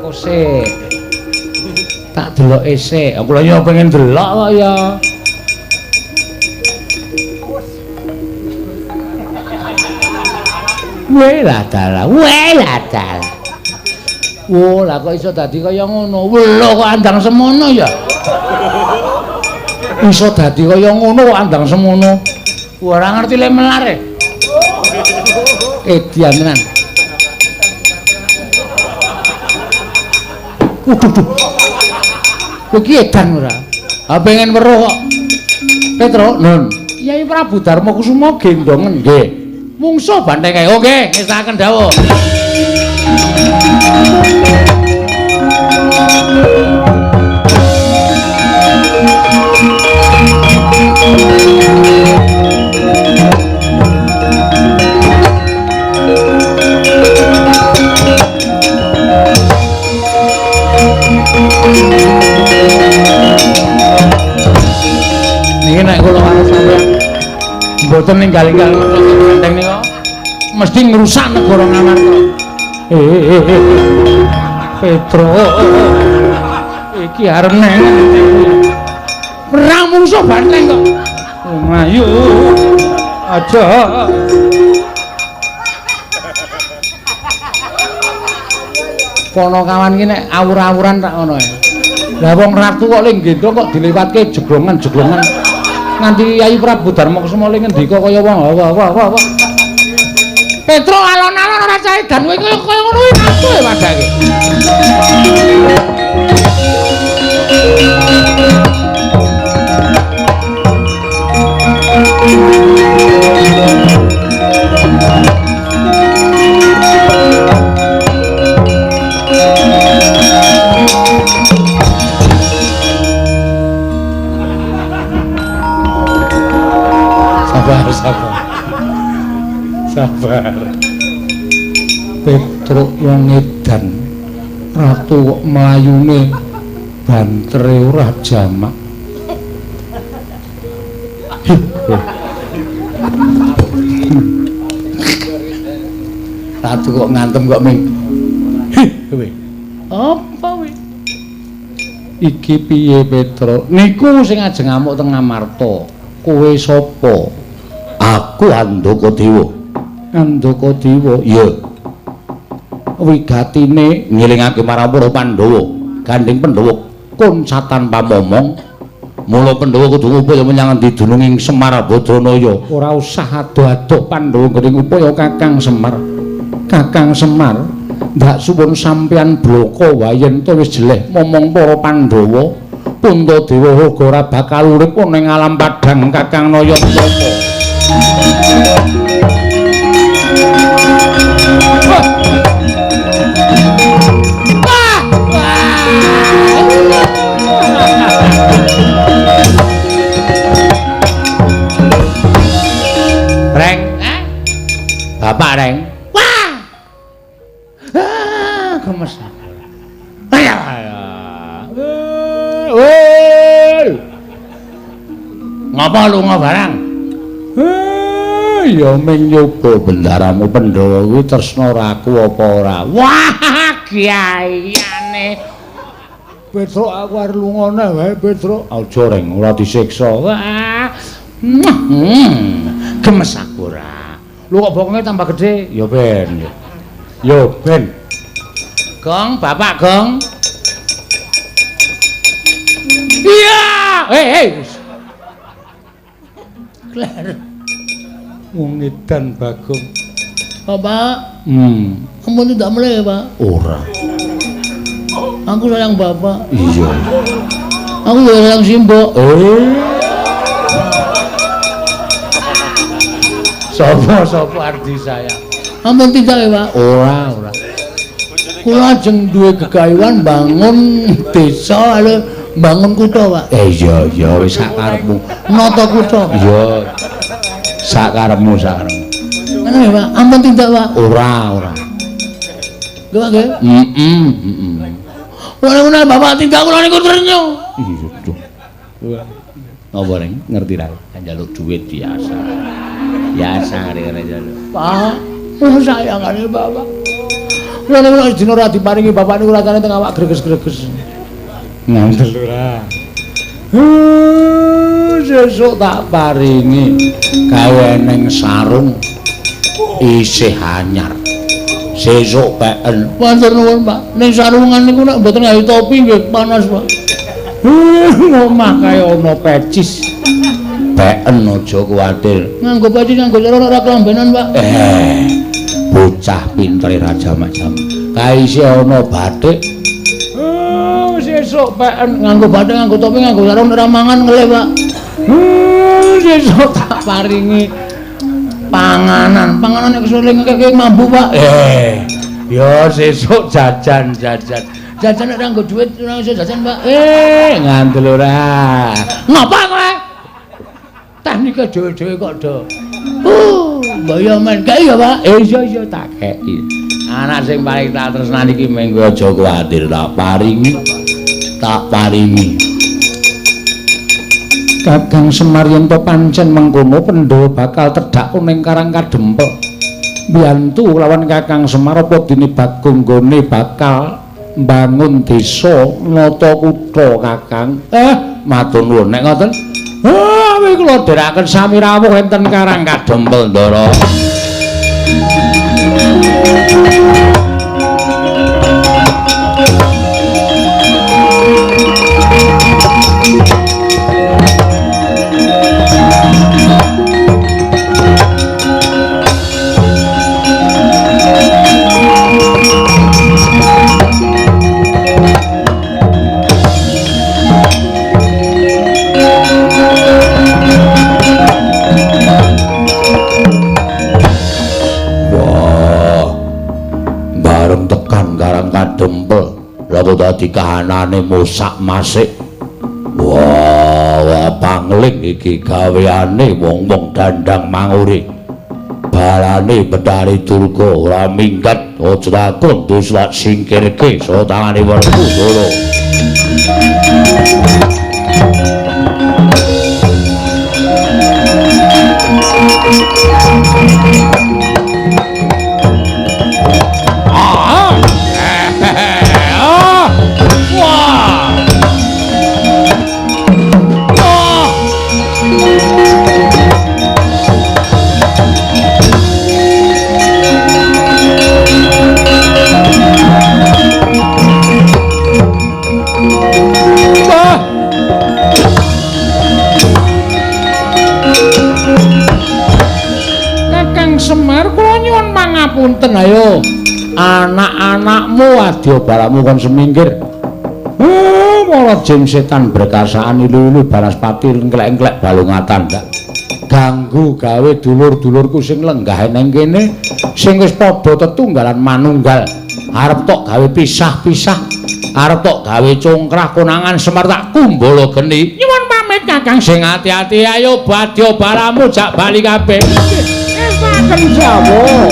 Kose. Tak deloke sik. Aku lha ya pengen delok kok ya. Welah dalah, welah dalah. Wo, lah kok iso dadi kaya ngono? Lho kok andang semono ya? Iso dadi kaya ngono kok andang semono. Ora ngerti le melar e. Edian tenan. Waduh. Kowe iki edan ora? Ha pengen weruh kok. Petruk, Nun. Kyai Prabu Darma Kusuma gendongen nggih. Mungsuh banteng kae. Oke, ngestakaken dawuh. Niki nek kula karo sampeyan mboten ninggal-ninggal banteng nika mesti ngrusak negara Ngamarta. Petruk iki arep nang perang mungsuh banteng kok. Lumayu aja. Ponokawan iki nek awur-awuran tak ngono ae. Lah wong ratu kok le nggendong kok dilewatke jeglongan-jeglongan. Nganti Yayi Prabu Darmakusuma le ngendika kaya wong wah wah wah wah. Petro alon-alon ora caedan kowe kaya ngono kuwi ratu e padake. Sabar, sabar. Sabar. Petruk wong edan. Ratu kok mlayune bantere ora jamak. Ratu kok ngantem kok ming. Hi, kowe. Apa kowe? Iki piye Petruk? Niku sing ajeng ngamuk teng Ngamarta. Kowe sapa? Aku Andaka Dewa. Andaka Dewa? Iya. Wigatine ngelingake marang para Pandhawa. Gandeng Pandhawa kuncatan pamomong. Mula Pandhawa kudu ngupaya menyang endi dununging Semar Badranaya. Ora usah adoh-adoh Pandhawa nggone ngupaya Kakang Semar. Kakang Semar, ndak suwun sampeyan bloko wae yen to wis jeleh momong para Pandhawa. Puntadewa uga ora bakal urip ana ing alam padhang Kakang Naya Tapa. Reng, eh? Bapak Reng. Wah. Ah, gemes. Ayo. Woi. Ngapa lunga barang? Ya ming nyoba bendaramu Pandhawa kuwi tresna aku apa ora. Wah, kiai-ane. Petruk aku arep lunga neh wae, Petruk. Aja Reng, ora disiksa. Wah. Gemes aku ora. Lu kok bokonge tambah gedhe? Ya ben. Ya ben. Gong, Bapak Gong. Iya, hei hei. Kler. Wong edan Bagong. Bapak. Ampun tidak mulai, Pak. Ora. Aku sayang Bapak. Iya. Aku ya sayang Simbok. Sapa-sapa ardi sayang. Ampun tidak ya, Pak. Ora, ora. Kula ajeng duwe gegayuhan bangun desa lho, bangun kutha, Pak. Iya, iya wis sak karepmu. Nata kutha. Iya. Sak karepmu, sak karepmu. Ngono ya, Pak. Ampun tidak, Pak. Ora, ora. Lho, Pak nggih. Heeh, heeh. Kula niku Bapak tindak kula niku trenyo. Iya, duh. Napa Reng? Ngerti ra? Njaluk duit biasa. Biasa ngene njaluk. Pak, sayangane Bapak. Kula niku nek dina ora diparingi Bapak niku rasane teng awak greges-greges. Ngandel ora. Sesuk tak paringi gawe ning sarung isih anyar. Sesuk peken. Matur nuwun, Pak. Ning sarungan niku nek mboten gawe topi nggih panas, Pak. Omah kae ana pecis. Peken aja kuwatir. Nganggo pecis nganggo sarung ora kelambenan, Pak. Bocah pintere raja macam. Kae isih ana batik. Sesuk peken nganggo batik, nganggo topi, nganggo sarung ora mangan ngelih, Pak. Sesuk tak paringi panganan. Panganan nek kesuling ngekek mambu, Pak. Ya sesuk jajan-jajan. Jajan nek ora nggo dhuwit ora iso jajan, Pak. Ngandel ora. Ngapa kowe? Teknike dhewe-dhewe kok do. Mbok yo men kei ya, Pak. Iya iya tak kei. Anak sing paling tak tresnani iki mengko aja kuwatir tak paringi. Tak paringi. Kakang Semar yen to pancen mengkono Pandhawa bakal tedhak ning Karang Kadempel. Mbiyantu lawan Kakang Semar apa dene Bagong nggone bakal mbangun desa nata kutha Kakang. Matur nuwun nek ngoten. Awi kula dherekaken sami rawuh enten Karang Kadempel, Ndara. dempel. Lha kok dadi kahanane mosak-masik. Wah, pangling iki gaweane wong-wong dandang manguri. Balane Betari Durga ora minggat, aja takon dus tak singkirke saka tangane Werkudara. Semar kula nyuwun pangapunten ayo anak-anakmu adya balamu kon semingkir. Para jin setan berkasaan ilu-ilu banaspati engklek-engklek balungatan ndak ganggu gawe dulur-dulurku sing lenggah nang kene sing wis padha tetunggalan manunggal arep tok gawe pisah-pisah arep tok gawe congkrah konangan Semar tak kumbala geni. Nyuwun pamit Kakang sing ati-ati ayo badya balamu jak bali kabeh. Estaken jawah.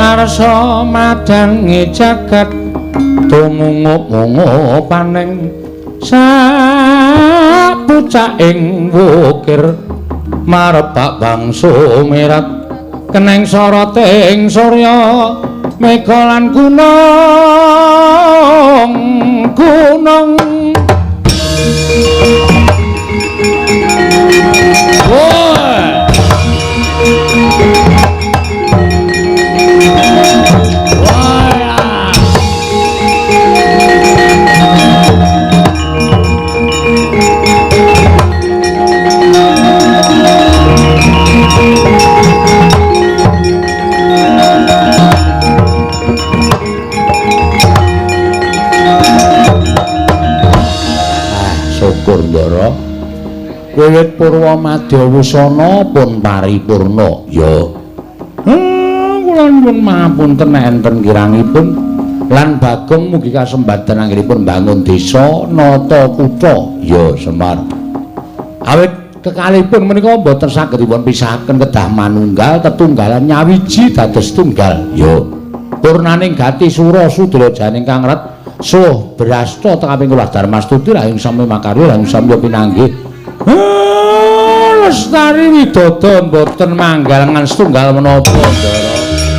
Arsa madangi jagat tumungup-mungup paning sapucaking wukir marebak bangsa merat keneng soroting surya mega lan gunung gunung. Syukur Ndara. Wiwit purwa madya wusana pun paripurna. Ya. Kula nyuwun mahapunten enten kirangipun lan Bagong mugi kasembadan anggenipun bangun desa nata kutha. Ya Semar. Awit kekalipun menika mboten saged dipun pisahaken kedah manunggal tetunggalan nyawiji dados tunggal. Ya. Purnaning gati sura sudra janing kang ret suh brasta tekaping kula Darmastuti rahing sami makarya rahing samya pinanggih. Lestari widodo mboten manggalengan setunggal menapa Ndara.